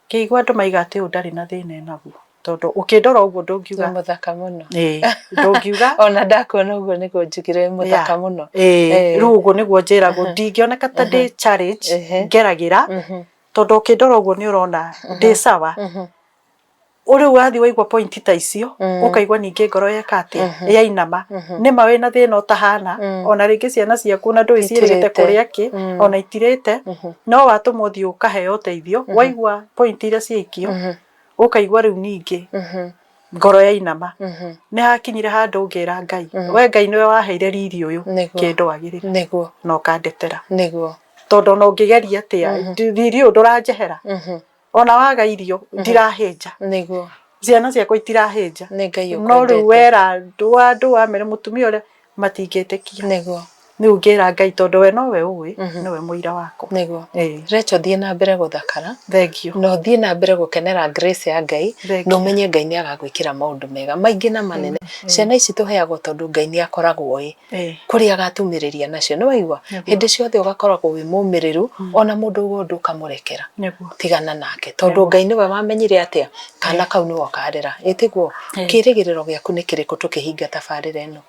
ngĩigua andũ maiga atĩ ũyũ ndarĩ na thĩna enaguo, tondũ ũkĩndora ũguo ndũngiuga. Nĩ mũthaka mũno. Ĩĩ, ndũngiuga. Ona ndakuona ũguo nĩguo njugire wĩ mũthaka mũno. Ĩĩ, rĩu ũguo nĩguo njĩragwo, ndingĩoneka ta ndĩ challenge ngeragĩra, tondũ ũkĩndora ũguo nĩ ũrona ndĩ sawa. Rĩu wathiĩ waigua point ta icio, ũkaigua ningĩ ngoro yeka atĩa, yainama. Nĩma wĩna thĩna ũtahana, ona rĩngĩ ciana ciaku ona ndũĩ ciĩrĩgĩte kũrĩa kĩ, ona itirĩte, no watũmwo ũthiĩ ũkaheo ũteithio, waigua point iria ciaikio, ũkaigua rĩu ningĩ ngoro yainama. Nĩ hakinyire handũ ngĩra Ngai, we Ngai nĩwe waheire riri ũyũ, kĩndũ wagĩrĩra na ũkandetera, tondũ ona ũngĩgeria atĩa, riri ũyũ ndũranjehera, ona waga irio ndirahĩnja, ciana ciakwa itirahĩnja. Nĩ Ngai. No rĩu wera andũ, andũ wamere mũtumia ũrĩa matingĩtĩkia. Rĩu ngĩra Ngai, tondũ we nowe ũĩ, nĩwe mũira wakwa. Rachel, thiĩ na mbere gũthakara. Thengiũ. Na ũthiĩ na mbere gũkenera grace ya Ngai, na ũmenye Ngai nĩ agagwĩkĩra maũndũ mega maingĩ na manene. Ciana ici tũheagwo tondũ Ngai nĩ akoragwo ĩ kũrĩa agatumĩrĩria nacio. Nĩ waigua, hĩndĩ ciothe ũgakoragwo wĩ mũmĩrĩru, ona mũndũ uga ũndũ ũkamũrekera. Tigana nake, tondũ Ngai nĩwe wamenyire atĩa kana kau nĩwe ũkarera. Ĩtiguo? Kĩrĩgĩrĩro gĩaku nĩ kĩrĩkũ tũkĩhinga tabarĩra ĩno?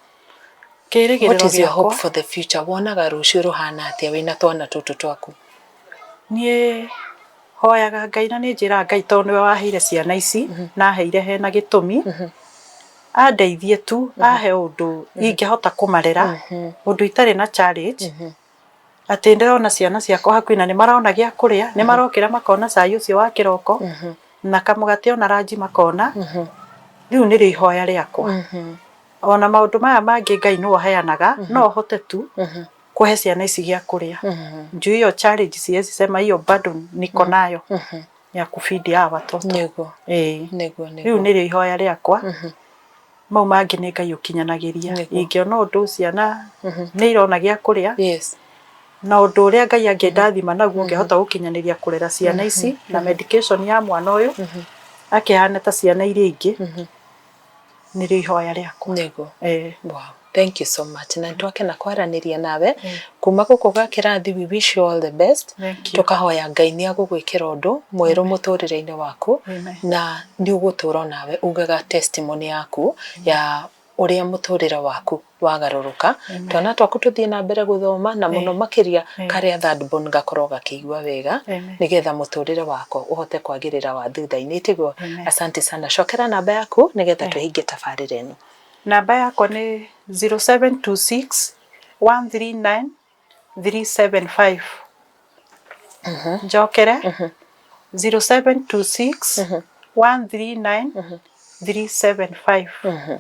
Kĩrĩgĩrĩro What is your hope gĩakwa for the future? Wonaga rũciũ rũhana atĩa wĩna twana tũtũ twaku? Niĩ hoyaga Ngai, na nĩ njĩraga Ngai, tondũ nĩwe waheire ciana ici, na aheire hena gĩtũmi, andeithie tu ahe ũndũ ingĩhota kũmarera, ũndũ itarĩ na challenge, atĩ ndĩrona ciana ciakwa hakuhĩ na nĩ marona gĩa kũrĩa, nĩ marokĩra makona cai ũcio wa kĩroko na kamũgate, ona ranji makona. Rĩu nĩrĩo ihoya rĩakwa. Ona maũndũ maya mangĩ Ngai nĩwe ũheanaga, no hote tu. Kũhe ciana ici gĩa kũrĩa. Juu hiyo challenge, siwezi sema hiyo bado niko nayo ya kufeed hawa watoto. Ĩĩ. Rĩu nĩrĩo ihoya rĩakwa. Mau mangĩ nĩ Ngai ũkinyanagĩria. Ingĩona ũndũ ciana nĩ irona gĩa kũrĩa, na ũndũ ũrĩa Ngai angĩndathima naguo ngĩhota gũkinyanĩria kũrera ciana ici na medication ya mwana ũyũ akĩhane ta ciana iria ingĩ, nĩrĩo ihoya rĩakwa. Ĩĩ. Wow. Thank you so much. Na twakena kwaranĩria nawe kuma gũkũ gwa kĩrathi. We wish you all the best. Thank you. Tũkahoya Ngai nĩ agũgwĩkĩra ũndũ mwerũ mũtũrĩre-inĩ waku. Amen. Na nĩ ũgũtũra nawe ugaga testimony yaku ya ũrĩa mũtũrĩre waku wagarũrũka, twana twaku tũthiĩ na mbere gũthoma, na mũno makĩria karĩa third born gakorwo gakĩigua wega. Amen. Nĩgetha mũtũrĩre wako ũhote kwagĩrĩra wa thutha-inĩ, tiguo? Amen. Asante sana. Cokera namba yaku nĩgetha tũhingie tabarĩra ĩno. Namba yakwa nĩ 0726 139 375. Njokere, 0726 139 375.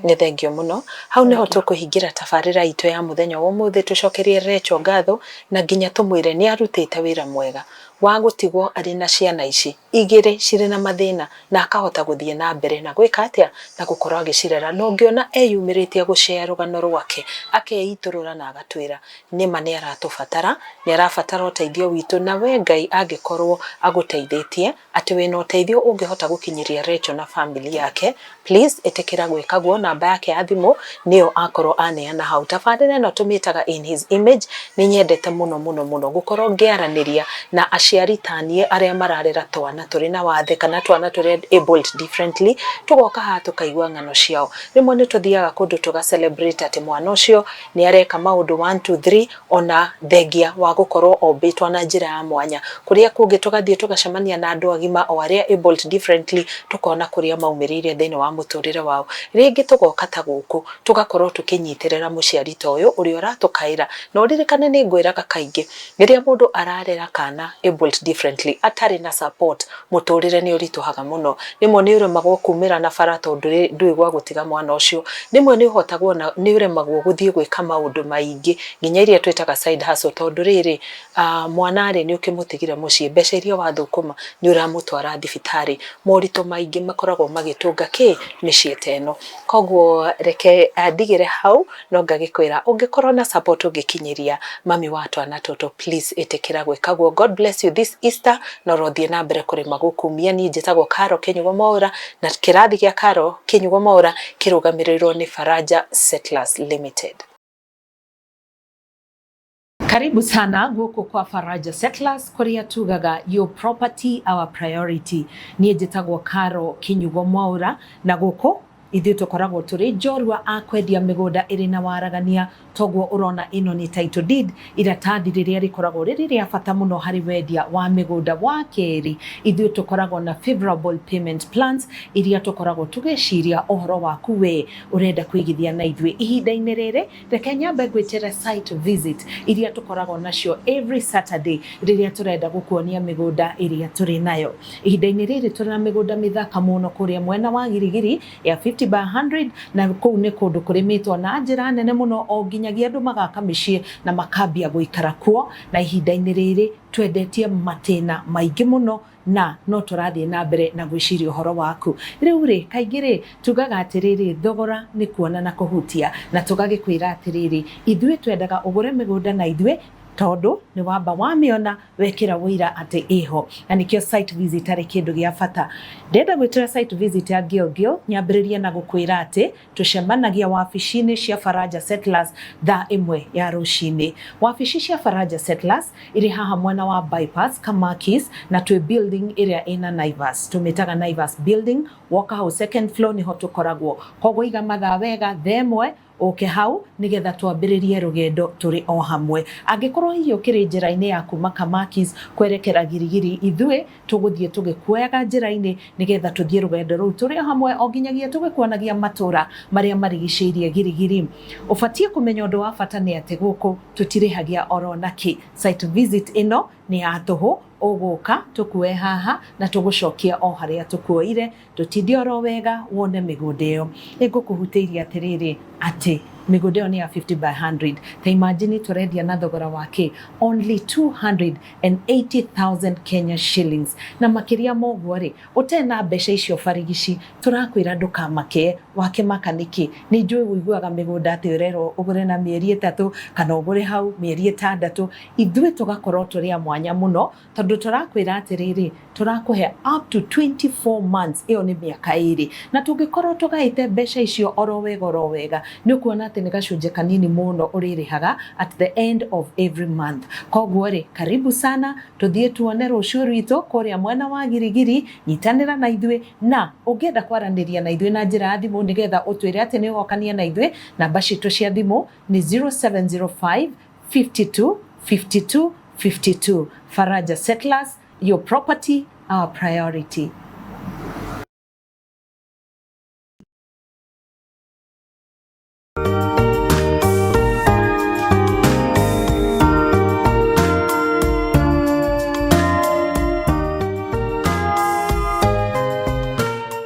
Nĩ thengio mũno. Hau nĩho tũkũhingĩra tabarĩra itũ ya mũthenya wa ũmũthĩ. Tũcokerie Rachel ngatho na nginya tũmwĩre nĩ arutĩte wĩra mwega wa gũtigwo arĩ na ciana ici igĩrĩ cirĩ na mathĩna, na akahota gũthiĩ na mbere na gwĩka atĩa, na gũkorwo agĩcirera. Na ũngĩona eyumĩrĩtie gũshare rũgano rwake, akeitũrũra na agatwĩra nĩma nĩ aratũbatara, nĩ arabatara ũteithio witũ. Na we Ngai angĩkorwo agũteithĩtie atĩ wĩna ũteithio ũngĩhota gũkinyĩria Rachel na family yake, please ĩtĩkĩra gwĩka guo. Namba yake ya thimũ nĩyo akorwo aneana hau. Tabarĩra ĩno tũmĩtaga In His Image. Nĩ nyendete mũno mũno mũno gũkorwo ngĩaranĩria na aciari taniĩ arĩa mararera twana tũrĩ na wathe kana twana tũrĩ abled differently. Tũgoka haha tũkaigua ng'ano ciao. Rĩmwe nĩ tũthiaga kũndũ tũga celebrate atĩ mwana ũcio nĩ areka maũndũ 1 2 3, ona thengia wa gũkorwo ombĩtwo na njĩra ya mwanya. Kũrĩa kũngĩ tũgathiĩ tũgacemania na andũ agima o arĩa abled differently, tũkona kũrĩa maumĩrĩire thĩinĩ wa mũtũrĩre wao. Rĩngĩ tũgoka ta gũkũ tũgakorwo tũkĩnyitĩrĩra mũciari ta ũyũ ũrĩa ũratũkaĩra. Na ũririkane nĩ ngwĩraga kaingĩ, rĩrĩa mũndũ ararera kana abled differently atarĩ na support, mũtũrĩre nĩ ũritũhaga mũno. Rĩmwe nĩ ũremagwo kumĩra na bara tondũ ndũĩ gwa gũtiga mwana ũcio. Rĩmwe nĩ ũhotagwo na nĩ ũremagwo gũthiĩ gwĩka maũndũ maingĩ, nginya iria twĩtaga side hustle, tondũ rĩrĩ mwana rĩ, nĩ ũkĩmũtigire mũciĩ, mbeca iria wathũkũma nĩ ũramũtwara thibitarĩ. Moritũ maingĩ makoragwo magĩtũnga kĩ mĩciĩ ta ĩno. Koguo reke ndigĩre hau, no ngagĩkwĩra ũngĩkorwo na support ũngĩkinyĩria mami wa twana tũtũ, please ĩtĩkĩra gwĩka guo. God bless you this Easter, na ũrothiĩ na mbere kũrĩma gũkumia. Niĩ njĩtagwo Karo Kĩnyugo Mwaũra, na kĩrathi gĩa Karo Kĩnyugo Mwaũra kĩrũgamĩrĩirwo nĩ Faraja Settlers Limited. Karibu sana guku kwa Faraja Settlers, kuria tugaga "Your property, our priority". Niĩ njĩtagwo Karo Kinyugo Mwaura, na gũkũ ithuĩ tũkoragwo tũrĩ njorua a kwendia mĩgũnda ĩrĩ na waragania. Toguo ũrona ĩno nĩ title deed, iratathi rĩrĩa rĩkoragwo rĩrĩ rĩa bata mũno harĩ wendia wa mĩgũnda. Wa kerĩ, ithuĩ tũkoragwo na favorable payment plans iria tũkoragwo tũgĩciria ũhoro waku we ũrenda kũigithia na ithuĩ. Ihinda-inĩ rĩrĩ, reke nyambe ngwĩtĩre site visit iria tũkoragwo nacio every Saturday, rĩrĩa tũrenda gũkuonia mĩgũnda ĩrĩa tũrĩ nayo. Ihinda-inĩ rĩrĩ tũrĩ na mĩgũnda mĩthaka mũno kũrĩa mwena wa Girigiri ya 50 by 100, na kũu nĩ kũndũ kũrĩmĩtwo na njĩra nene mũno o nginyagia andũ magaka mĩciĩ na makambia gũikara kuo. Na ihinda-inĩ rĩrĩ twendetie matĩna maingĩ mũno, na no tũrathiĩ na mbere na gwĩciria ũhoro waku. Rĩu rĩ, kaingĩ rĩ, tugaga atĩrĩrĩ, thogora nĩ kuona na kũhutia, na tũgagĩkwĩra atĩrĩrĩ, ithuĩ twendaga ũgũre mĩgũnda na ithuĩ tondũ nĩ wamba wamĩona wekĩra wũira atĩ ĩho, na nĩkĩo site visit arĩ kĩndũ gĩa bata. Ndĩrenda gwĩtĩra site visit ya Gilgil, nyambĩrĩrie na gũkwĩra atĩ tũcemanagia wabici-inĩ cia Faraja Settlers thaa 1 ya rũcinĩ. Wabici cia Faraja Settlers irĩ haha mwena wa Bypass Kamakis, na twĩ building ĩrĩa ĩna Naivas, tũmĩtaga Naivas building. Woka hau second floor nĩho tũkoragwo. Koguo iga mathaa wega, thaa 1 ũke hau nĩgetha twambĩrĩrie rũgendo tũrĩ o hamwe. Angĩkorwo hihi ũkĩrĩ njĩra-inĩ ya kuma Kamakis kwerekera Girigiri, ithuĩ tũgũthiĩ tũgĩkuoyaga njĩra-inĩ nĩgetha tũthiĩ rũgendo rũu tũrĩ o hamwe o nginyagia tũgĩkuonagia matũra marĩa marigicĩirie Girigiri. Ũbatiĩ kũmenya ũndũ wa bata nĩ atĩ gũkũ tũtirĩhagia oro nakĩ. Site visit ĩno nĩ ya tũhũ. Ũgũka tũkue haha na tũgũcokia o harĩa tũkuoire, tũtinde oro wega wone mĩgũnda ĩyo. Nĩngũkũhutĩirie atĩrĩrĩ atĩ Mĩgũnda ĩyo nĩ ya 50 by 100. Ta imagine, tũrendia na thogora wa kĩ? Only 280,000 Kenya shillings. Na makĩria ma ũguo rĩ, ũtarĩ na mbeca icio barigici, tũrakwĩra ndũkamake. Wakĩmaka nĩkĩ? Nĩ njũĩ ũiguaga mĩgũnda atĩ ũrerwo ũgũre na mĩeri 3 kana ũgũre hau mĩeri 6. Ithuĩ tũgakorwo tũrĩ a mwanya mũno, tondũ tũrakwĩra atĩrĩrĩ, tũrakũhe up to 24 months. Ĩyo nĩ mĩaka 2, na tũngĩkorwo tũgaĩte mbeca icio oro wega oro wega, nĩ ũkuona atĩ nĩ gacunjĩ kanini mũno ũrĩrĩhaga at the end of every month. Koguo rĩ, karibu sana, tũthiĩ tuone rũciũ rwitũ kũrĩa mwena wa Girigiri. Nyitanĩra na ithuĩ, na ũngĩenda kwaranĩria na ithuĩ na njĩra ya thimũ nĩgetha ũtwĩre atĩ nĩ ũgokania na ithuĩ, namba citũ cia thimũ nĩ 0705 52 52 52. Faraja Settlers, your property, our priority.